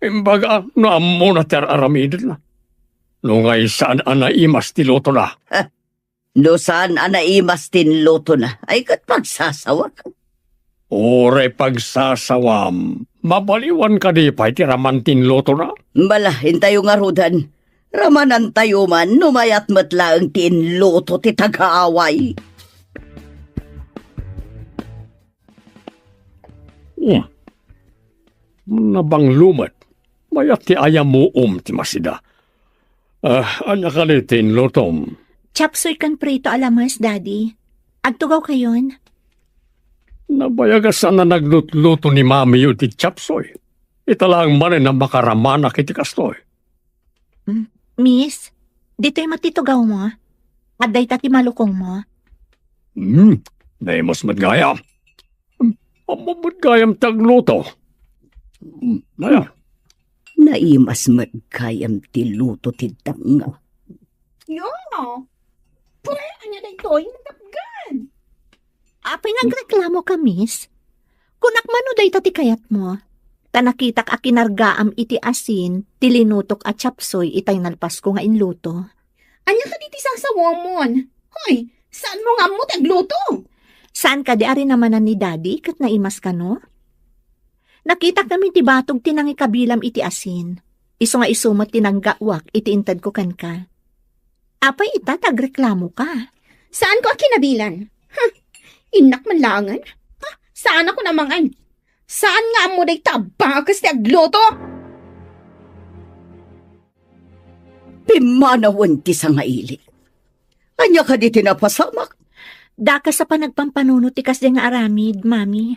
Imbaga no ammona ti ar-aramidenna. No ngay saan a naimas ti lutona. No saan a naimas ti inlutona, ay ket pagsasawak. Uray pagsasawam, mabaliwan kadi pay ti raman ti inlutona? Bala, intayo ngaruden. Ramanantayo man no mayat met laeng ti inluto ti tagaaway. Hmm. Nabanglo met. Mayat ti ayamuom ti masida. Ah, ania kadi ti inlutom? Chapsoy ken prito a lamas, Daddy. Agtugawkayon? Nabayag a saan a naglutluto ni mamiyo ti chapsoy. Ita laeng manen a makaramanak iti kastoy. Mm, Miss, ditoy met ti tugawmo. Adda ita ti malukongmo. Hmm, naimas met gayam. Hmm, ammo met gayam ti agluto. Hmm, aya. Naimas met gayam ti luto ti danga. Yo! Pre, ania daytoy? Natapgan! Apay nga agreklamoka, Miss? Kunak man no dayta ti kayatmo. Ta nakitak a kinargaam iti asin ti linutok a chapsoy itay nalpasko nga inluto. Ania kadi ti sasawamon? Hoy, saanmo nga ammo ti agluto? Saan kadi a rinamanan ni Daddy ket naimas kano? Nakitak ngamin ti batog ti nangikabilam iti asin. Isu nga isu met ti naggaoak iti intedko kenka. Apay ita ta agreklamoka? Saanko a kinabilan. Huh! Innak man laengen. Huh! Saanakon a mangan. Saan nga ammo dayta a bakes ti agluto? Pimmanawen ti sangaili. Ania kadi ti napasamak? Dakes a panagpampanunot ti kasdiay nga aramid, Mami.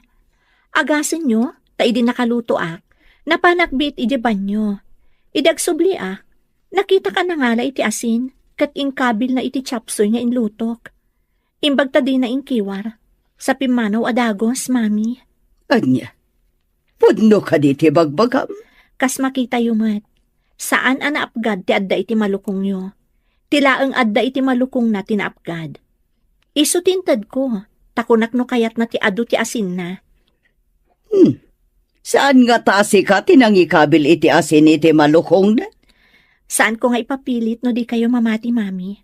Agasenyo, ta idi nakalutoak, napanak biit idiay banio. Idi agsubliak, nakitak a nangala iti asin, ket inkabilna iti chop suey nga inlutok. Imbag ta dina inkiwar, sa pimmanaw a dagus, Mami. Ania? Pudno kadi ti bagbagam? Kas makitayo met, saan a naapgad ti adda iti malukongyo. Ti laeng adda iti malukongna ti naapgad. Isu ti intedko, ta kunak no kayatna ti adu ti asinna. Hmm. Saan ngata a sika ti nangikabil iti asin iti malukongna? Saanko nga ipapilit no dikayo mamati, Mami.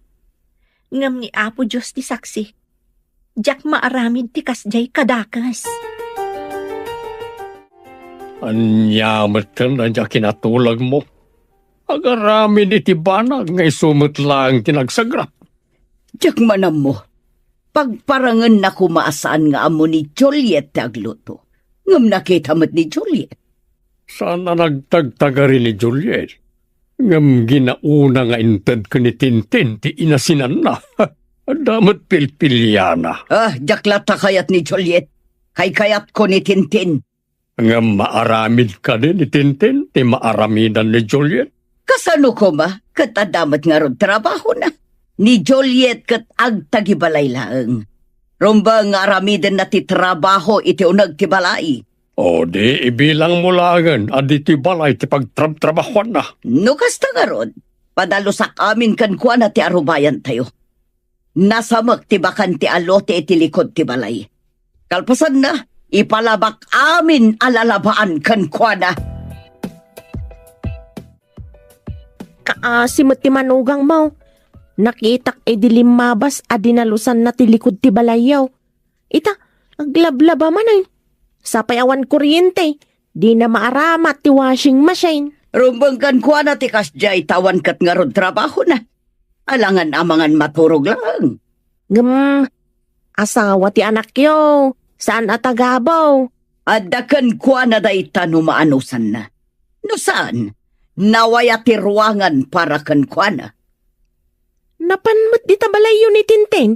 Ngem ni Apo Dios ti saksi. Diak maaramid ti kasdiay kadakes. Ania metten a diak kinatulagmo? Agaramid iti banag nga isu met laeng ti nagsagrak. Diak man ammo. Pagparangenna koma a saan nga ammo ni Juliet ti agluto. Ngem nakita met ni Juliet. Saan a nagtagtagari ni Juliet. Ngem ginauna nga intedko ni Tintin ti inasinanna. Adda met pilpiliana. Ah, diak latta kayat ni Juliet. Kaykayatko ni Tintin. Ngem maaramid kadi ni Tintin ti maaramidan ni Juliet? Kasano koma? Ket adda met ngarud trabahona. Ni Juliet ket agtagibalay laeng. Rumbeng nga aramidenna ti trabaho iti uneg ti balay. O di, ibilangmo laengen a ditoy balay ti pagtrabtrabahoanna. No kasta ngarud, padalusak amin kenkuana ti arubayantayo. Nasamek ti bakante a lote iti likud ti balay. Kalpasanna, ipalabak amin a lalabaan kenkuana. Kaasi met ti manugangmo. Nakitak idi limmabas a dinalusanna ti likud ti balayyo. Ita, aglablaba manen. Sapay awan kuryente, dina maaramat ti washing machine. Rumbeng kenkuana ti kasdiay ta awan ket ngarud trabahona. Alangan amangan maturog laeng. Ngem, asawa ti anakyo, saan a tagabaw. Adda kenkuana dayta no maanusanna. No saan, nawaya ti ruangan para kenkuana. Napan met dita balayyo ni Tintin.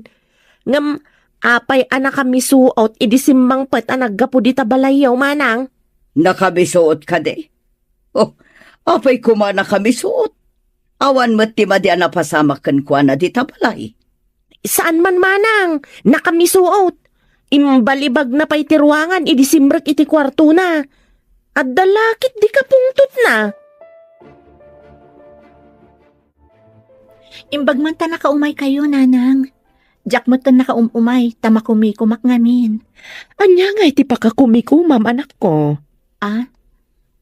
Ngem, apay a nakamisuot idi simmangpet a naggapu dita balayyo, manang? Nakamisuot kadi? Oh, apay koma nakamisuot? Awan met ti madi a napasamak kenkuana dita balay. Saan man, manang, nakamisuot. Imbalibagna pay ti ruangan idi simrek iti kuartona. Adda la ket di kapungtotna. Imbag man ta nakaumaykayo, nanang. Diak met ken nakaum-umay ta makumikumak ngamin. Ania ngay ti pakakumikumam, anakko? Ah?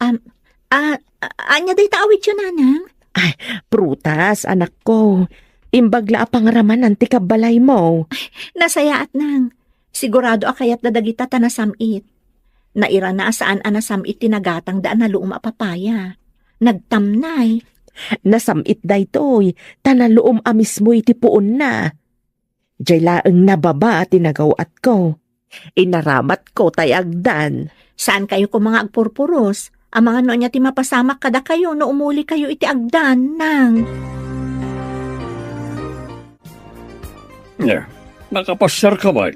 Am, ah, a-, ania dayta awityo, nanang? Ay, prutas, anakko. Imbag la a pangramanan ti kabbalaymo. Nasayaat, nang. Sigurado a kayatda dagita ta nasam-it. Nairana a saan a nasam-it ti nagatangda a naluom a papaya. Nagtamnay. Nasam-it daytoy, ta naluom a mismo iti puonna. Jay laeng nababa ti nagaw-atko. Inaramatko tay agdan. Saankayo koma nga agpurpuros? Amangan no ania ti mapasamak kadakayo no umulikayo iti agdan, nang. Nia, nakapasiarka met?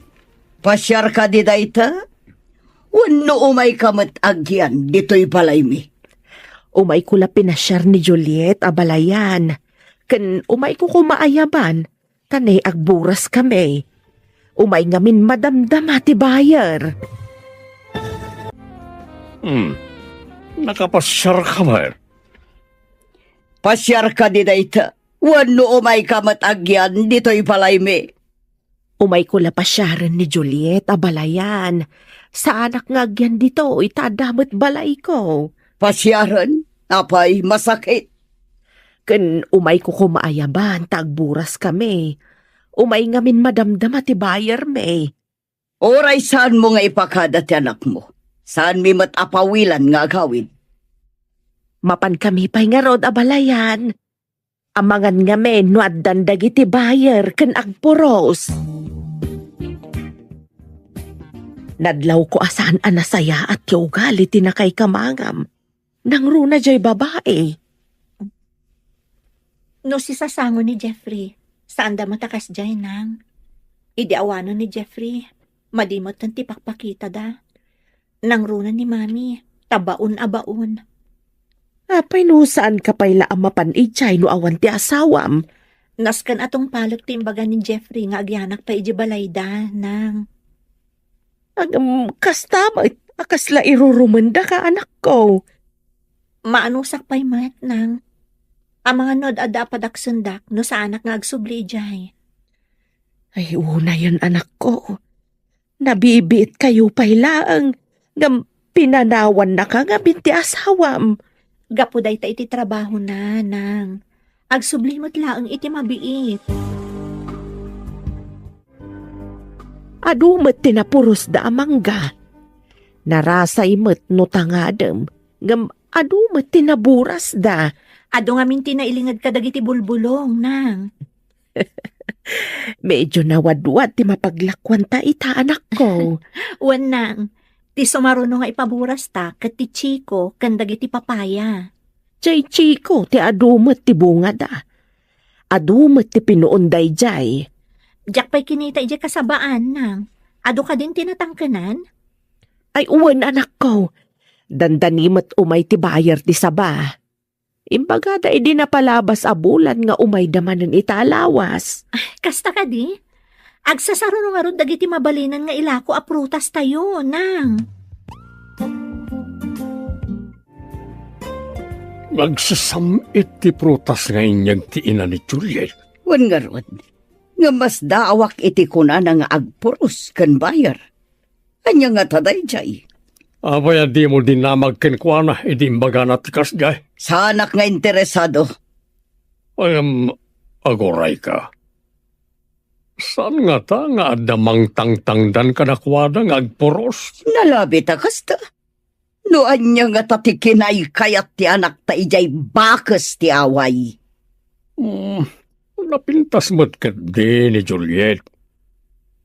Pasiar kadi dayta? Wenno umayka met agyan ditoy balaymi? Umayko la pinasiar ni Juliet a balayan. Ken umayko koma ayaban, ta ne agburas kami. Umay ngamin madamdama ti buyer. Hmm. Nakapasiar ka met? Pasiar kadi dayta? Wenno umayka met agyan ditoy balaymi? Umayko la pasiaren ni Juliet a balayan. Saanak nga agyan ditoy ta adda met balayko. Pasiaren? Apay, masakit. Ken umayko koma ayaban ta agburas kami. Umay ngamin madamdama ti buyer mi. Uray saanmo nga ipakada ti anakmo, saanmi met a pawilan nga agawid. Mapan kami pay ngarud a balayan. Amangan ngamin no addan dagiti buyer ken agpuros. Nadlawko a saan a nasayaat ti ugali ti nakaikamangam. Nangruna jay babai. No sisasango ni Jeffrey, Saanda met a kasdiay, nang. Idi awanen ni Jeffrey, madi metten ti pakpakitada. Nangruna ni Mami, ta baon a baon. Apay no saanka pay la a mapan idiay no awan ti asawam? Nasken a tungpalek ti imbaga ni Jeffrey nga agyanak pay idiay balayda, nang. Agam, kasta met a kasla irurumendaka, anakko. Maanusak pay met, nang. Amangan no ad-adda a padaksendak no saanak nga agsubli idiay. Ay, unayen, anakko. Nabibiit kayo pay laeng, ngem pinanawannaka ngamin ti asawam. Gapu dayta iti trabahona, nang. Agsubli met laeng iti mabiit. Adu met ti napurosda a mangga. Narasay met no tangadem, ngem adu met ti naburasda. Adu ngamin ti nailinged kadagiti bulbulong, nang. Medyo nawadwad ti mapaglakuanta ita, anakko. Wen, nang, ti sumaruno nga ipaburasta ket ti chiko ken dagiti papaya. Jay chiko ti adu met ti bungada. Adu met ti pinuon dayjay. Diak pay kinita idiay kasabaan, nang. Adu kadin ti natangkenan? Ay, wen, anakko. Dandani met umay ti buyer ti saba. Imbagada idi napalabas a bulan nga umayda manen ita a lawas. Ay, kasta kadi? Agsasaruno ngarud dagiti mabalinen nga ilako a prutastayo, nang. Nagsasam-it ti prutas nga inyeg ti ina ni Juliet. Wen ngarud, nga masdaawak iti kunana nga agpuros ken buyer. Ania ngata dayjay? Apay a dimo dinamag kenkuana idi imbagana ti kasdiay? Saanak nga interesado. Ngem, agurayka. Saan ngata nga adda mangtangtangdan kadakuada nga agpuros? Nalabit a kasta. No ania ngata ti kinaykayat ti anakta idiay bakes ti away? Hmm, napintas met ketdi ni Juliet.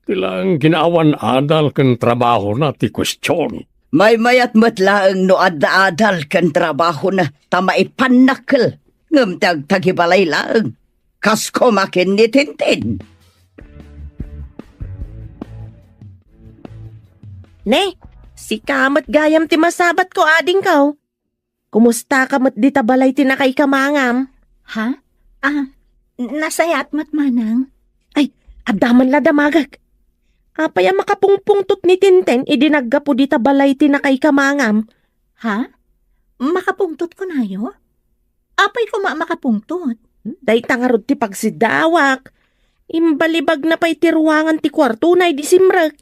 Ti laeng kinaawan adal ken trabahona ti kuestion. Maymayat met laeng no adda adal ken trabahona ta maipannakkel ngem ti agtagibalay laeng. Kas kumakin ni Tintin. Ne, sika met gayam ti masabatko, adingko. Kumustaka met dita balay ti nakaikamangam? Ha? Ah, nasayaat met, manang. Ay, adda man la damagek. Apay a makapungpungtot ni Tintin idi naggapu dita balay ti nakaikamangam? Ha? Makapungtot kunayo? Apay koma a makapungtot? Dayta ngarud ti pagsidawak. Imbalibagna pay ti ruangan ti kuartona idi simrek.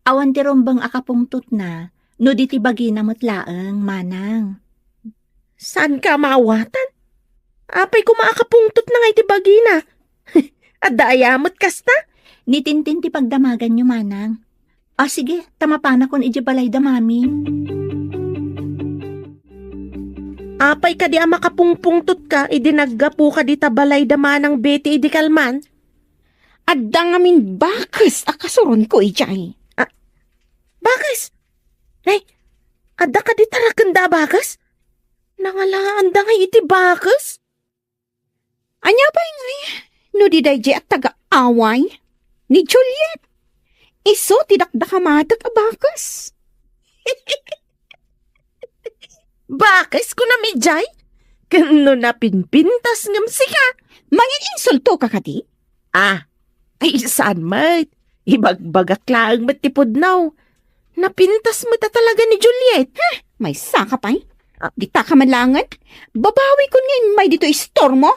Awan ti rumbeng a kapungtotna no di ti bagina met laeng, manang. Saanka a maawatan? Apay koma a kapungtotna nga iti bagina? Adda aya met kasta? Ni Tintin ti pagdamaganyo, manang. Ah, sige, ta mapanakon idiay balayda, Mami. Apay kadi a makapungpungtotka idi naggapuka dita balayda manang Betty idi kalman? Adda ngamin bakes a kasuronko idiay. Ah, bakes? Nay, adda kadi tarakenda a bakes? Nangalaanda ngay iti bakes? Ania pay ngay no di daydiay a taga-away ni Juliet? Isu ti dakdakamatek a bakes. Bakes, kunam idiay? Ken no napinpintas ngem sika? Mangin-insultoka kadi? Ah, ay, saan met? Ibagbagak laeng met ti pudno. Napintas met a talaga ni Juliet. Heh, maysaka pay. Ah. Dita ka man laengen. Babawikon nga immay ditoy istormo.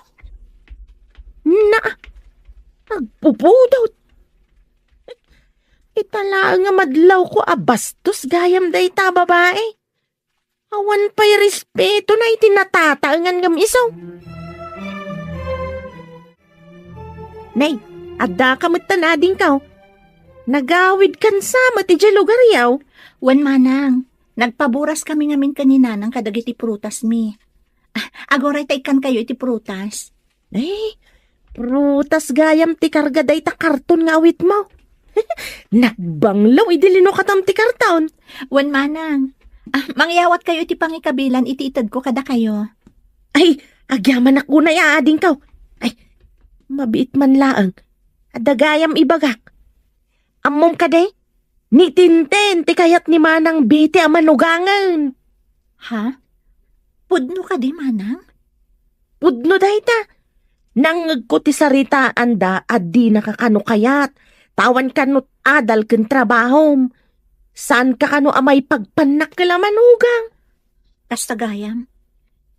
Na, agpupudot. Ita laeng nga madlawko a bastos gayam dayta a babai. Awan pay respetona iti natataengan ngem isu. Nay, addaka met tan adingko. Nagawidkan sa met idiay lugaryo. Wen, manang, nagpaburas kami ngamin ken ni nanang kadagiti prutasmi. Ah, aguray ta ikkankayo iti prutas. Eh, prutas gayam ti karga dayta karton nga awitmo. Nagbanglo idi linukatam ti karton. Wen, manang. Ah, mangyawatkayo iti pangikabilan iti itedko kadakayo. Ay, agyamanak unay a adingko. Ay, Mabiit man laeng. Adda gayam ibagak. Ammom kadi? Ni Tintin ti kayat ni Manang Betty a manugangen. Ha? Pudno kadi, Manang? Pudno dayta. Nangngegko ti saritaanda a dinaka kano kayat. Awan kano adal ken trabahom. Saanka kano a maipagpannak ken a manugang. Kasta gayam.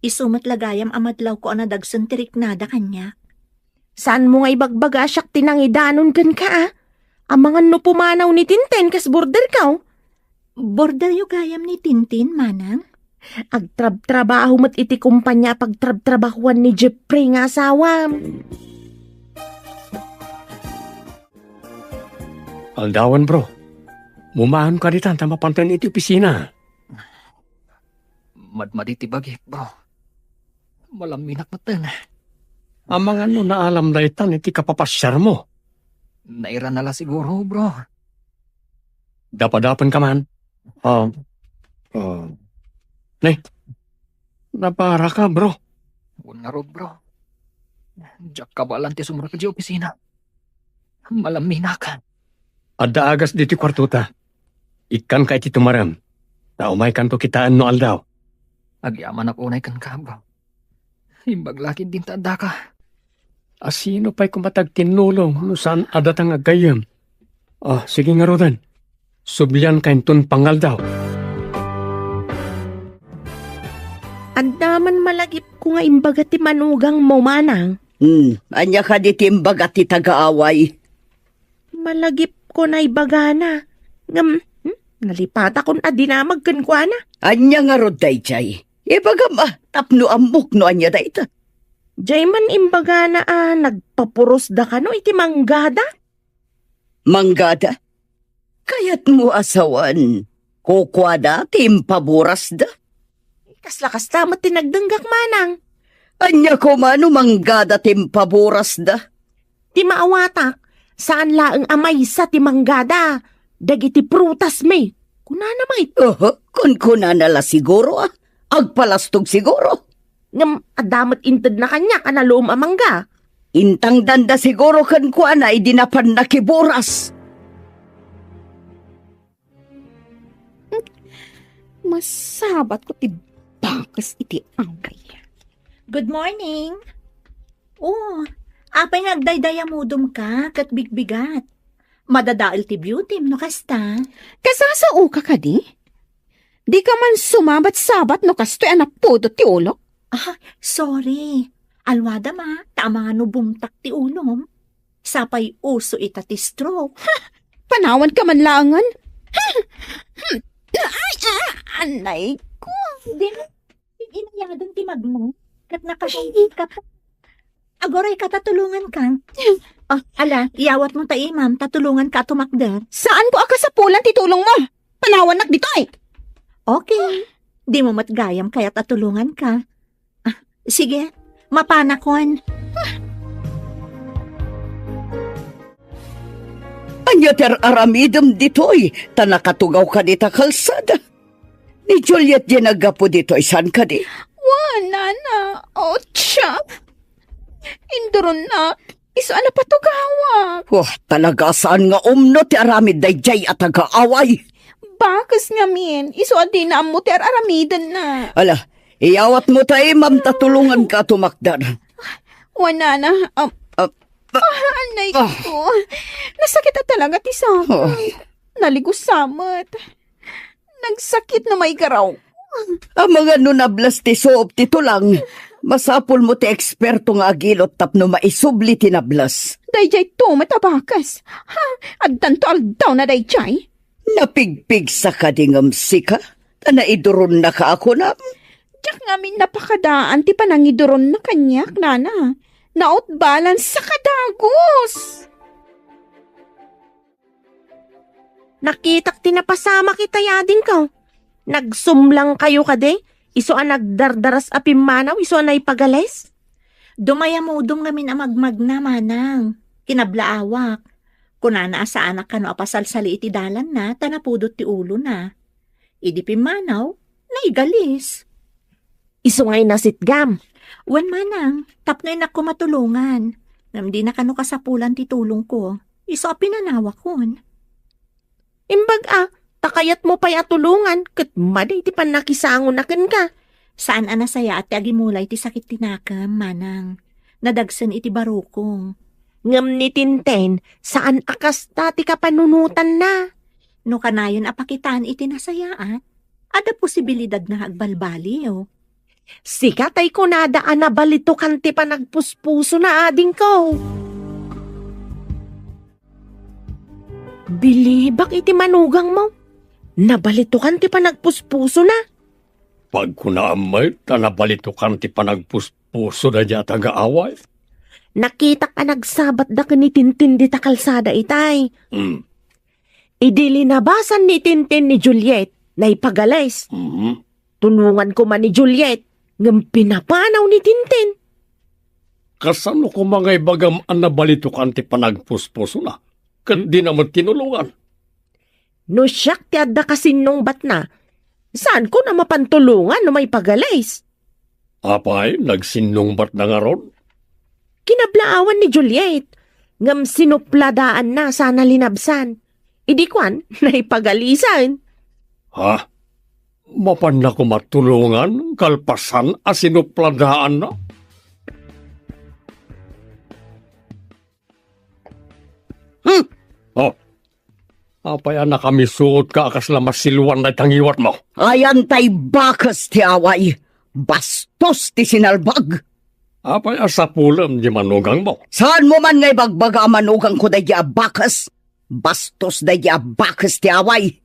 Isu met la gayam a madlawko a nadagsen ti riknada kaniak. Saanmo nga ibagbaga a siak ti nangidanon kenka, a? Amangan no pumanaw ni Tintin kas borderko. Borderyo gayam ni Tintin, Manang? Agtrabtrabaho met iti kompania a pagtrabtrabahoan ni Jeffrey nga asawam. Aldawan, bro. Mumaon ka ditan ta mapanten iti opisina. Madmadi ti bagik, bro. Malamminak metten. Amangan no naalam daytan iti kapapasiarmo. Nairana la siguro, bro. Dapadapen ka man. Ah, ah. Ne, napara ka, bro. Wen ngarud, bro. Diak kabaelan ti sumrek idiay opisina. Malamminak. Adda agas ditoy kuartota. Ikkanka iti tumarem. Ta umaykanto kitaen no aldaw. Agyamanak unay kenka, bro. Imbag la ketdin ta addaka. A, sino pay koma ti agtinnulong no saan a datang aggayyem? Ah, sige ngaruden. Sublianka inton pangaldaw. Adda man malagipko nga imbaga ti manugangmo, Manang. Hmm, ania kadi ti imbaga ti tagaaway? Malagipko nga ibagana. Ngem, hmm, nalipatakon a dinamag kenkuana. Ania ngarud daydiay? Ibagam a, tapno ammok no ania dayta. Diay man imbagana a nagpapurosda kano iti manggada? Manggada? Kayatmo a sawen, kukuada ti impaburasda? Kasla kasta met ti nagdenggak, Manang. Ania koma no manggada ti impaburasda? Ti maawatak, saan laeng a maysa ti manggada, dagiti prutasmi. Kunana met. Oho, kunkunana la siguro, ah. Agpalastog siguro. Ngem adda met intedna kaniak a naluom a mangga. Intangdanda siguro kenkuana idi napan nakiburas. Masabatko ti bakes iti away. Good morning. Oh, apay nga agdaydayamudom ka ket bigbigat? Madadael ti beautym no kasta. Kasasaoka kadi? Dika man sumabat-sabat no kastoy a napudot ti ulok? Ah, sorry. Alwadam a, ta amangan no bumtak ti ulom. Sapay uso ita ti stroke. Ha! Panawanka man laengen. Ha! Hmm. Ay, ah, anay ko. Di mo inayadon ti magmo. Ket nakahangit ka pa. Aguray ka, ta tulongan ka. Ah, ala, iyawat mo ta imam, ta tulongan ka a tumakder. Saan ko a kasapulan ti tulong mo? Panawannak ditoy. Okay. Di mo met gayam kayat a tulongan ka. Ah, sige, mapanakon. Ania ti ar-aramidem ditoy, ta nakatugaw ka dita kalsada? Ni Juliet diay naggapu ditoy, saan kadi? Wen, nana. Otsa. Induronnak. Isu a napatugawak. Wah, talaga saan nga umno ti aramid daydiay a tagaaway. Bakes ngamin, isu a dina ammo ti ar-aramidenna. Ala, iyawat mo ta imam ta tulongan ka tumakder. Wen, nana, um, Ah, ah, anay ko. Nasakit a talaga ti sakit. Oh. Naligusa met. Nagsakit no maigaraw. Amangan no nablas ti suop ti tulang, masapul mo ti eksperto nga agilot tapno maisubli ti nablas. Daydiay to met a bakes. Ha? Addanto aldawna daydiay? Napigpigsa kadi ngem sika? Ta naiduronnaka a kunam? Diak ngamin napakadaan ti panangiduronna kaniak, nana. Nautbalansa ka dagus. Nakitak ti napasamak ita yadingko. Nagsumlang kayo kadi? Isu a nagdardaras a pimmanaw, isu a naipagalis? Dumayamudom ngamin a magmagna, manang. Kinablaawak. Kunana a saanak kano a pasalsali iti dalanna, ta napudot ti ulona. Idi pimmanaw, naigalis. Isu nga inasitgam. Wen, manang, tapno innak koma tulongan. Ngem dina kano kasapulan ti tulongko. Isu a pinanawakon. Imbag a, ta kayatmo pay a tulongan ket madi ti pannakisangon a kenka. Saan a nasayaat ti agimulay ti sakit ti nakem, manang. Nadagsen iti barukong. Ngem ni Tintin, saan a kasta ti kapanunotanna. No kanayon a pakitaan iti nasayaat, adda posibilidadna nga agbalbaliw. Sika tay kunada a nabalitukan ti panagpuspusona, adingko. Bilibak iti manugangmo. Nabalitukan ti panagpuspusona. Pagkunaam met ta nabalitukan ti panagpuspuso daydiay a taga-away. Nakitak a nagsabatda ken ni Tintin dita kalsada itay. Hmm. Idi linabasan ni Tintin ni Juliet, naipagalis. Mhm. Tulongan koma ni Juliet, ngem pinapanaw ni Tintin. Kasano koma nga ibagam a nabalitukan ti panagpuspusona? Ket dina met tinulongan. No siak ti adda kasinnungbatna, saanko a mapan tulongan no maipagalis. Apay, nagsinnungbatna ngarud? Kinablaawan ni Juliet, ngem sinupladaanna sana linabsan. Idi kuan, naipagalisan. Ha? Mapanna koma tulongan kalpasan a sinupladaanna? Hmm? Oh. Apay a nakamisuotka a kasla masiluan dayta ngiwatmo? Ayan tay bakes ti away. Bastos ti sinalbag. Apay a sapulem ti manugangmo? Saanmo man nga ibagbaga a manugangko daydiay a bakes? Bastos daydiay a bakes ti away.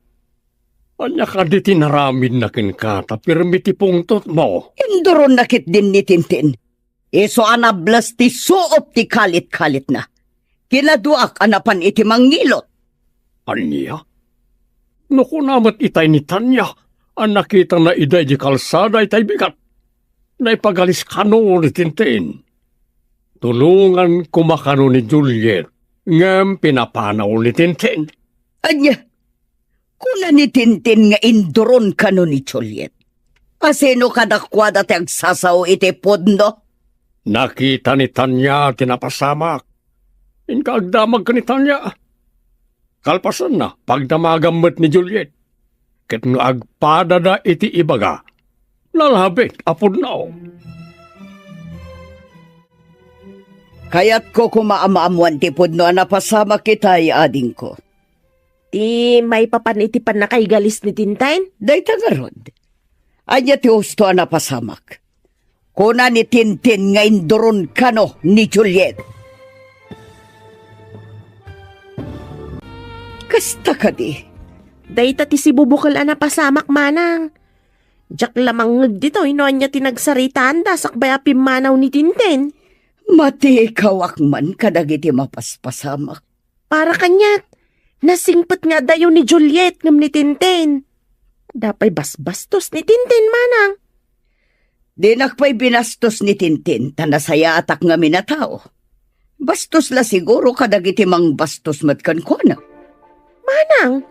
Ania kadi ti naramidna kenka ta pirmi ti pungtotmo? Induronna ketdin ni Tintin. Isu a nables ti suop ti kalit-kalitna. Kinaduak a napan iti mangngilot. Ania? No kuna met itay ni Tanya a nakitana idiay kalsada itay bigat, naipagalis kano ni Tintin. Tulongan koma kano ni Juliet, ngem pinapanaw ni Tintin. Ania? Kuna ni Tintin nga induron kano ni Juliet. Asino kadakuada ti agsasao iti pudno? Nakita ni Tanya ti napasamak. Inka agdamag ken ni Tanya. Kalpasanna, pagdamagam met ni Juliet. Ket no agpadada iti ibaga, nalabit a pudno. Kayatko koma a maammoan ti pudno a napasamak itay, adingko. Ti maipapan iti pannakaigalis ni Tintin? Dayta ngarud. Ania ti husto a napasamak? Kuna ni Tintin nga induron kano ni Juliet. Kasta kadi? Dayta ti sibubukel a napasamak, manang. Diak la mangngeg ditoy no ania ti nagsaritaanda sakbay a pimmanaw ni Tintin. Matikawak man kadagiti mapaspasamak. Para kaniak, nasingpet nga adayo ni Juliet ngem ni Tintin. Adda pay basbastos ni Tintin, manang. Dinak pay binastos ni Tintin ta nasayaatak ngamin a tao. Bastos la siguro kadagiti mangbastos met kenkuana. Manang.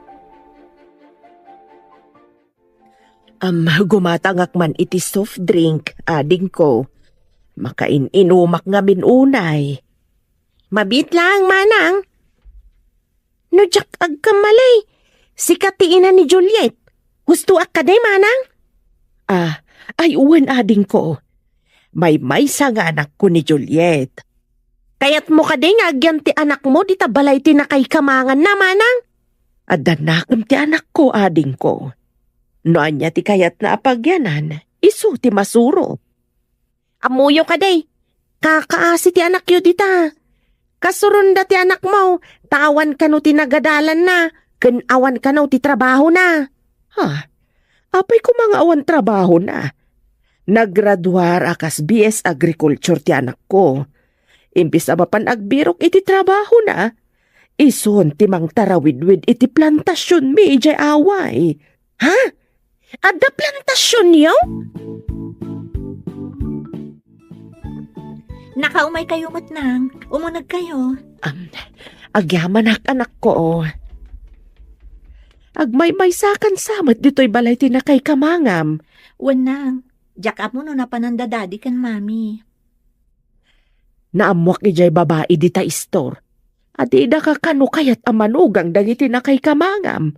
Am, gumatangak man iti soft drink, adingko. Makain-inumak ngamin unay. Mabiit laeng, manang. No diak agkamali, sika ti ina ni Juliet. Hustoak kadi, manang? Ah, ay wen, adingko. Maymaysa nga anakko ni Juliet. Kayatmo kadi nga agyan ti anakmo dita balay ti nakaikamanganna, manang? Adda nakem ti anakko, adingko. No ania ti kayatna a pagyanan, isu ti masuro. Ammoyo kadi, kakaasi ti anakyo dita. Kasuronda ti anakmo, ta awan kano ti nagadalanna, ken awan kano ti trabahona. Ha? Apay koma nga awan trabahona? Nagraduar a kas B S Agriculture ti anakko. Imbes a mapan agbirok iti trabahona, isun ti mangtarawidwid iti plantasionmi idiay away. Ha? Adda plantasionyo? Nakaumaykayo met, nang. Umunegkayo. Am, agyamanak, anakko. Agmaymaysakan sa met ditoy balay ti nakaikamangam. Wen, nang. Diak ammo no napanan da Daddy ken Mami. Naammoak idiay babai dita istor. Adda ka kano kayat a manugang dagiti nakaikamangam.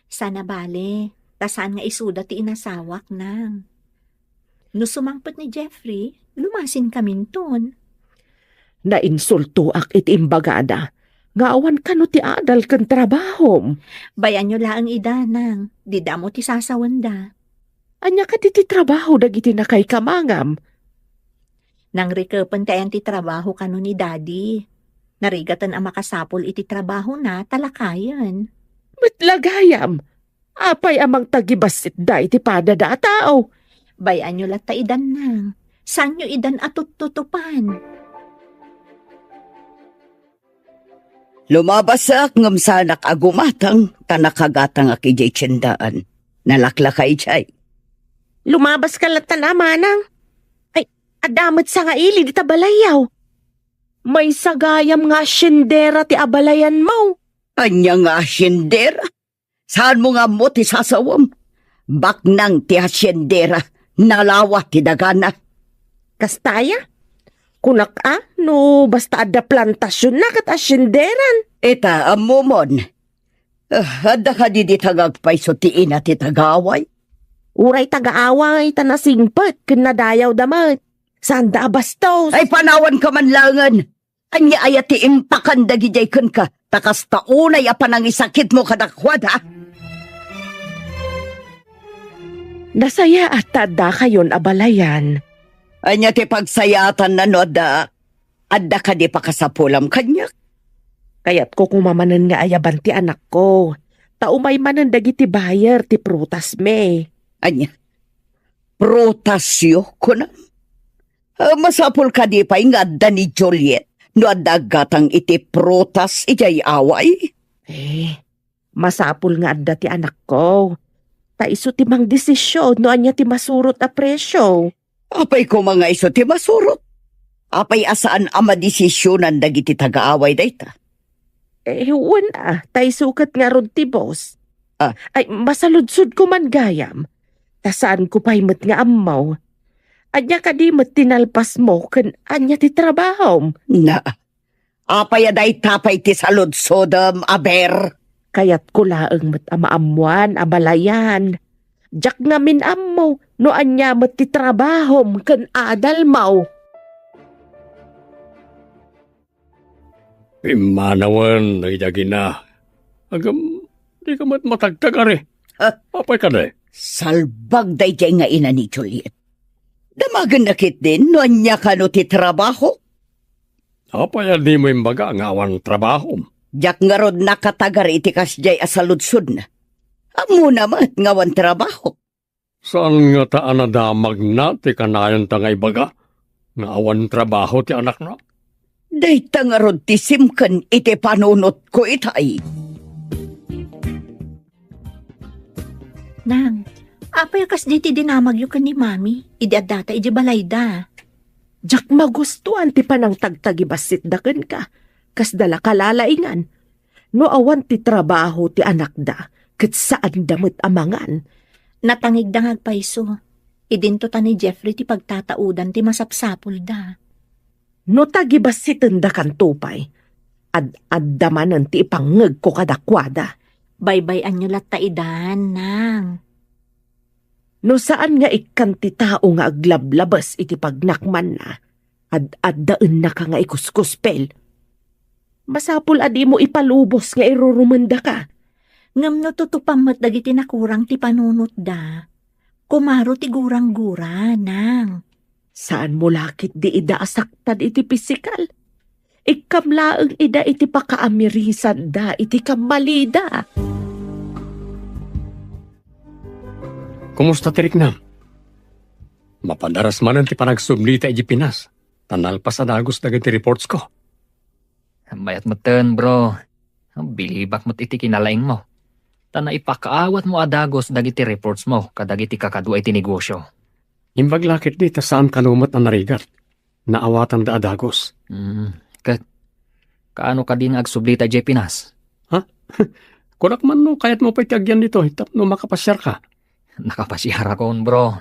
Sana bale, ta saan nga isuda ti inasawak, Nang. No sumangpet ni Jeffrey, lumasinkaminton. Nainsultoak iti imbagada nga awan kano ti adal ken trabahom. Bay-anyo laeng ida, Nang. Dida ammo ti sasawenda. Ania kadi ti trabaho dagiti nakaikamangam? Nangrikepen ti ayan ti trabaho kano ni Daddy. Narigaten a makasapul iti trabahona ta lakayen. Met la gayam, apay a mangtagibassit da iti padada a tao? Bay-anyo latta idan, Nang. Saanyo idan a tuttutupan. Lumabasak ngem saanak a gumatang ta nakagatangak idiay tiendaan. Nalaklaka idiay. Lumabaska latta, Manang. Ay, adda met sangaili dita balayyo. Maysa gayam nga haciendera ti abalayanmo. Ania nga haciendera? Saanmo nga ammo ti sasawem? Baknang ti haciendera, nalawa ti dagana. Kasta aya? Kunak a, no basta adda plantasionna ket hacienderan. Ita, ammomon. Ah, adda kadi dita nga agpayso ti ina ti tagaaway? Uray tagaaway, ta nasingpet ken nadayawda met. Saanda a bastos. Ay, panawanka man laengen. Ania aya ti impakan dagidiay kenka, ta kasta unay a panangisakitmo kadakuada? Nasayaat ta addakayon a balayan. Ania ti pagsayaatanna no adda, adda kadi pakasapulam kaniak? Kayatko koma manen nga ayaban ti anakko, ta umay manen dagiti buyer ti prutasmi. Ania? Prutasyo, kunam? Ah, masapul kadi pay nga adda ni Juliet no adda aggatang iti prutas idiay away? Eh, masapul nga adda ti anakko. Ta isu ti mangdesisyon no ania ti masurot a presio. Apay koma nga isu ti masurot? Apay a saan a madesisionan dagiti tagaaway dayta? Eh, wen a, ta isu ket ngarud ti boss. Ah. Ay, masaludsodko man gayam. Ta saanko pay met nga ammo. Ania kadi met ti nalpasmo ken ania ti trabahom? Na, apay a dayta pay ti saludsodem, aber? Kayatko laeng met a maammoan a balayan. Diak ngamin ammo no ania met ti trabahom ken adalmo. Pimmanawen, Dagina. Agam, dika met matagtagari. Ha? Apay kadi? Salbag daydiay nga ina ni Juliet. Damagenna ketdin no ania kano ti trabaho. Apay a dimo imbaga nga awan trabahom? Diak ngarud nakatagar iti kasdiay a saludsodna. Ammona met nga awan trabaho. Saan ngata a nadamagna ti kanayonta nga ibaga nga awan trabaho ti anakna? Dayta ngarud ti simken iti panunotko itay. Nang, apay a kasdi ti dinamagyo ken ni Mami idi addata idiay balayda? Diak magustuan ti panangtagtagibassitda kenka. Kasda la kalalaingan. No awan ti trabaho ti anakda, ket saanda met a mangan. Natangigda nga agpayso. Idinto ta ni Jeffrey ti pagtataudan ti masapsapulda. No tagibassitendakanto pay, ad-adda manen ti ipangngegko kadakuada. Baybay-anyo latta idan, Nang. No saan nga ikkan ti tao nga aglablabes iti pagnakmanna, ad-addaennaka nga ikuskuspel. Masapul a dimo ipalubos nga irurumendaka. Ngem no tutupam met dagiti nakurang ti panunotda, kumaro ti gurang-gura, Nang. Saanmo la ketdi ida a saktan iti pisikal. Ikkam laeng ida iti pakaamirisanda iti kammalida. Kumusta ti riknam? Mapadaras manen ti panagsublita idiay Pinas, ta nalpas a dagus dagiti reportsko. Mayat metten, bro. Bilibak met iti kinalaingmo. Ta naipakaawatmo a dagus dagiti reportsmo kadagiti kakadua iti negosyo. Imbag la ketdi ta saan kano met a narigat. Naawatanda a dagus. Mm, ket, kaano kadi nga agsublita idiay Pinas? Ha? Kunak man no kayatmo pay ti agyan ditoy tapno makapasiarka. Nakapasiarakon, bro.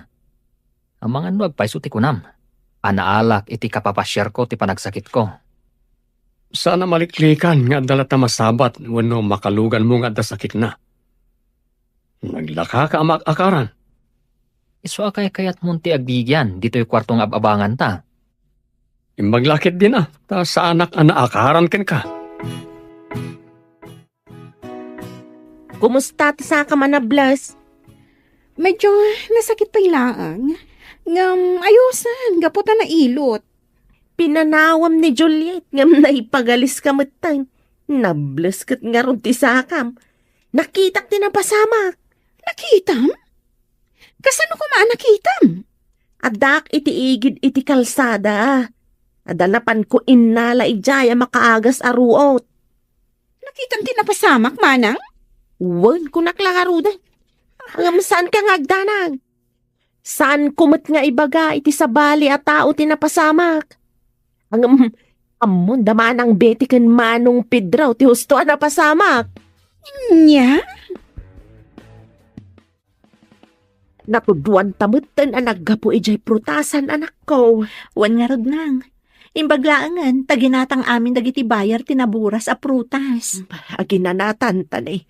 Amangan no agpayso ti kunam. a naalak iti kapapasiarko ti panagsakitko. Saan a maliklikan nga adda latta masabat wenno makaluganmo nga adda sakitna. Naglakaka a maak-akaran. Isu a kaykayatmon ti aggigian ditoy kuarto nga ab-abanganta. Imbag la ketdin a, ta saanak a naakaran kenka. Kumusta ti sakam a nables? Medyo nasakit pay laeng. Ngem ayosen, gapu ta nailot. Pinanawam ni Juliet ngem naipagaliska metten. Nables ket ngarud ti sakam. Nakitak ti napasamak. Nakitam? Kasano koma a nakitam? Addaak iti igid iti kalsada. Adda napanko innala idiay a makaagas a ruot. Nakitam ti napasamak, manang? Wen, kunak la ngaruden. Ngem saanka nga agdanag. Saanko met nga ibaga iti sabali a tao ti napasamak. Ngem, ammon da Manang Betty ken Manong Pedro ti husto a napasamak. Nya? Natudwan ta metten a naggapu idiay prutasan, anakko. Wen ngarud, nang. Imbag laengen, ta ginatang amin dagiti buyer ti naburas a prutas. Aginanatan ta ni.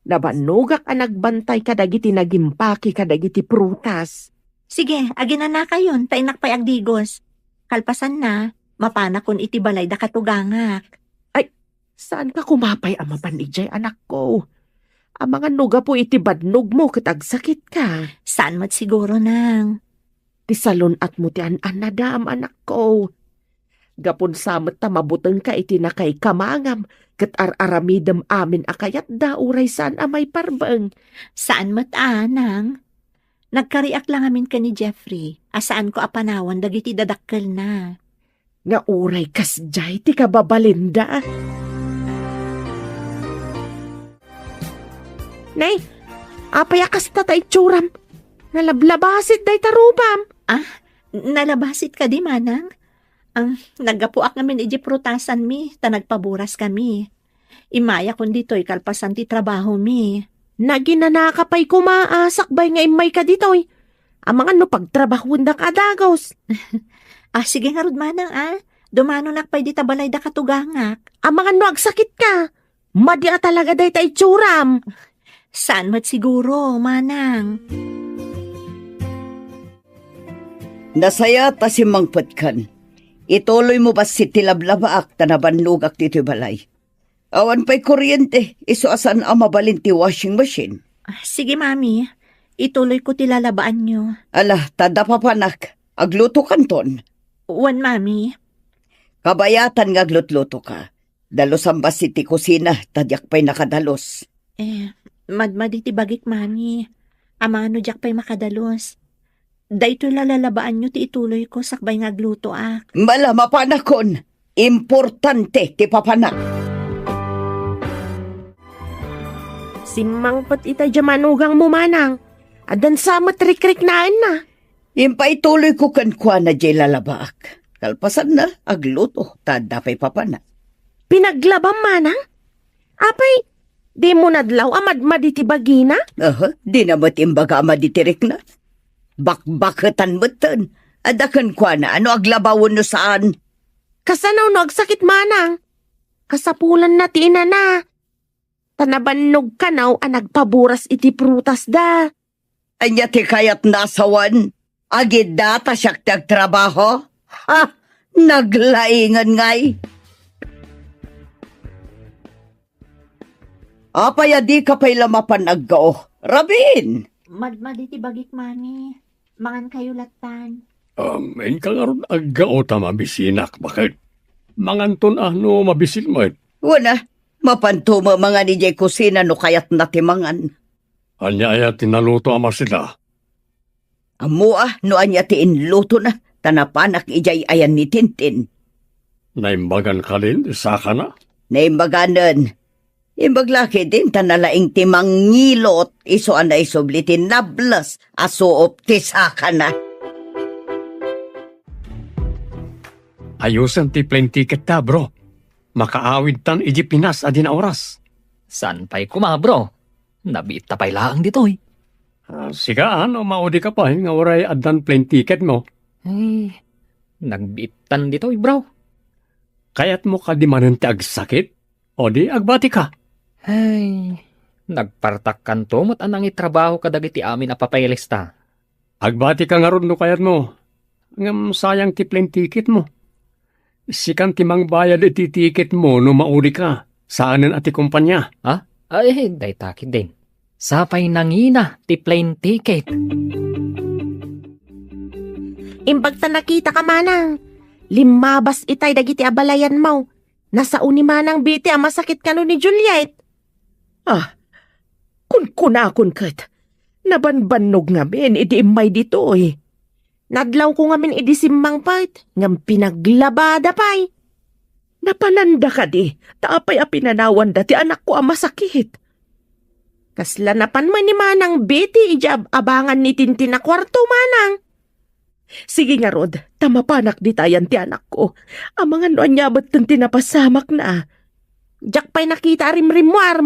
Nabannogak a nagbantay kadagiti nagimpake kadagiti prutas. Sige, aginanakayon, ta innak pay agdigos. Kalpasanna, mapanakon iti balay da katugangak. Ay, saanka koma pay a mapan idiay, anakko? Amangan no gapu iti badnogmo ket agsakitka. Saan met siguro, nang. Ti salun-atmo ti an-annadam, anakko. Gapun sa met ta mabutengka iti nakaikamangam, ket ar-aramidem amin a kayatda uray saan a maiparbeng. Saan met a, nang. Nagkariak la ngamin ken ni Jeffrey, a saanko a panawan dagiti dadakkelna. Nga uray kasdiay ti kababalinda. Nay, apay a kasta ta itsuram? Nalablabasit dayta rupam. Ah, nalabasit kadi, manang? Ang naggapuak ngamin iti prutasanmi, ta nagpaburaskami. Immayakon ditoy kalpasan ti trabahomi. Naginanaka pay koma a sakbay nga immayka ditoy. Amangan no pagtrabahuendak a dagus. Ah, sige ngarud, manang, ah. Dumanonak pay dita balay da katugangak. Amangan no agsakitka. Madi a talaga dayta itsuram. Saan met siguro, manang. Nasayaat a simmangpetkan. Ituloymo bassit ti lablabaak ta nabannogak ditoy balay. Awan pay kuryente, isu a saan a mabalin ti washing machine. Ah, sige, Mami. Ituloyko ti lalabaanyo. Ala, ta adda papanak. Aglutokanton. Wen, Mami. Kabayatan nga aglutlutoka. Dalusan bassit ti kusina, ta diak pay nakadalus. Eh, madmadi ti bagik, Mami. Amangan no diak pay makadalus. Daytoy la lalabaanyo ti ituloyko sakbay nga aglutoak. Ala, mapanakon. Importante ti papanak. Simmangpet ita diay manugangmo, manang. Addan sa met rikriknaenna. Impaituloyko kenkuana diay lalabaak. Kalpasanna, agluto, ta adda pay papanak. Pinaglabam, manang? Apay, dimo nadlaw a madmadi ti bagina? Aha, dina met imbaga a madi ti rikna. Bakbaketan metten. Adda kenkuana, no aglaba wenno saan. Kasano no agsakit, manang? Kasapulanna ti inana. Ta nabannog kano a nagpaburas iti prutasda. Ania ti kayatna a sawen? Agidda ta siak ti agtrabaho? Ha? Naglaingen ngay. Apay a dika pay la mapan aggao? Rabin! Madmadi ti bagik, Mami. Mangankayo lattan. Um, inka ngarud aggao ta mabisinak, baket? Manganton a no mabisin met. Wen a, mapanto met mangan idiay kusina no kayatna ti mangan. Ania aya ti naluto a masida? Ammo a no ania ti inlutona, ta napanak idiay ayan ni Tintin. Naimbagan kalin ti sakana? Naimbaganen. Imbag la ketdin ta nalaing ti mangilot isu a naisubli ti nables a suop ti sakana. Ayosen ti plane ticket ta, bro. Makaawidtan idiay Pinas a dina oras. Saan pay koma, bro? Nabiitta pay laeng ditoy. Ah, sika, no maudika pay nga uray addan plane ticketmo. Eh, Nagbiittan ditoy, bro. Kayatmo kadi manen ti agsakit? O di, agbatika. Ay, nagpartakkanto met a nangitrabaho kadagiti amin a papeles ta. Agbatika ngarud no kayatmo. Ngem sayang ti plane ticket mo. Sikan ti mangbayad iti ticket mo no mauli ka. Saanen a ti kumpanya. Ha? Ay, dayta ketdin. Sapay nangina ti plane ticket. Imbag ta nakitaka, manang. Limmabas itay dagiti abalayanmo. Nasao ni Manang Betty a masakit kano ni Juliet. Ah, kunkunakon ket, nabanbannog ngamin idi immay ditoy. Nadlawko ngamin idi simmangpet, ngem pinaglabada pay. Napananda kadi, ta apay a pinanawanda ti anakko a masakit? Kasla napan met ni Manang Betty idiay ab-abangan ni Tintin a kuarto, manang. Sige ngarud, ta mapanak ditayan ti anakko. Amangan no ania metten ti napasamakna. Diak pay nakita a rimrimmuar,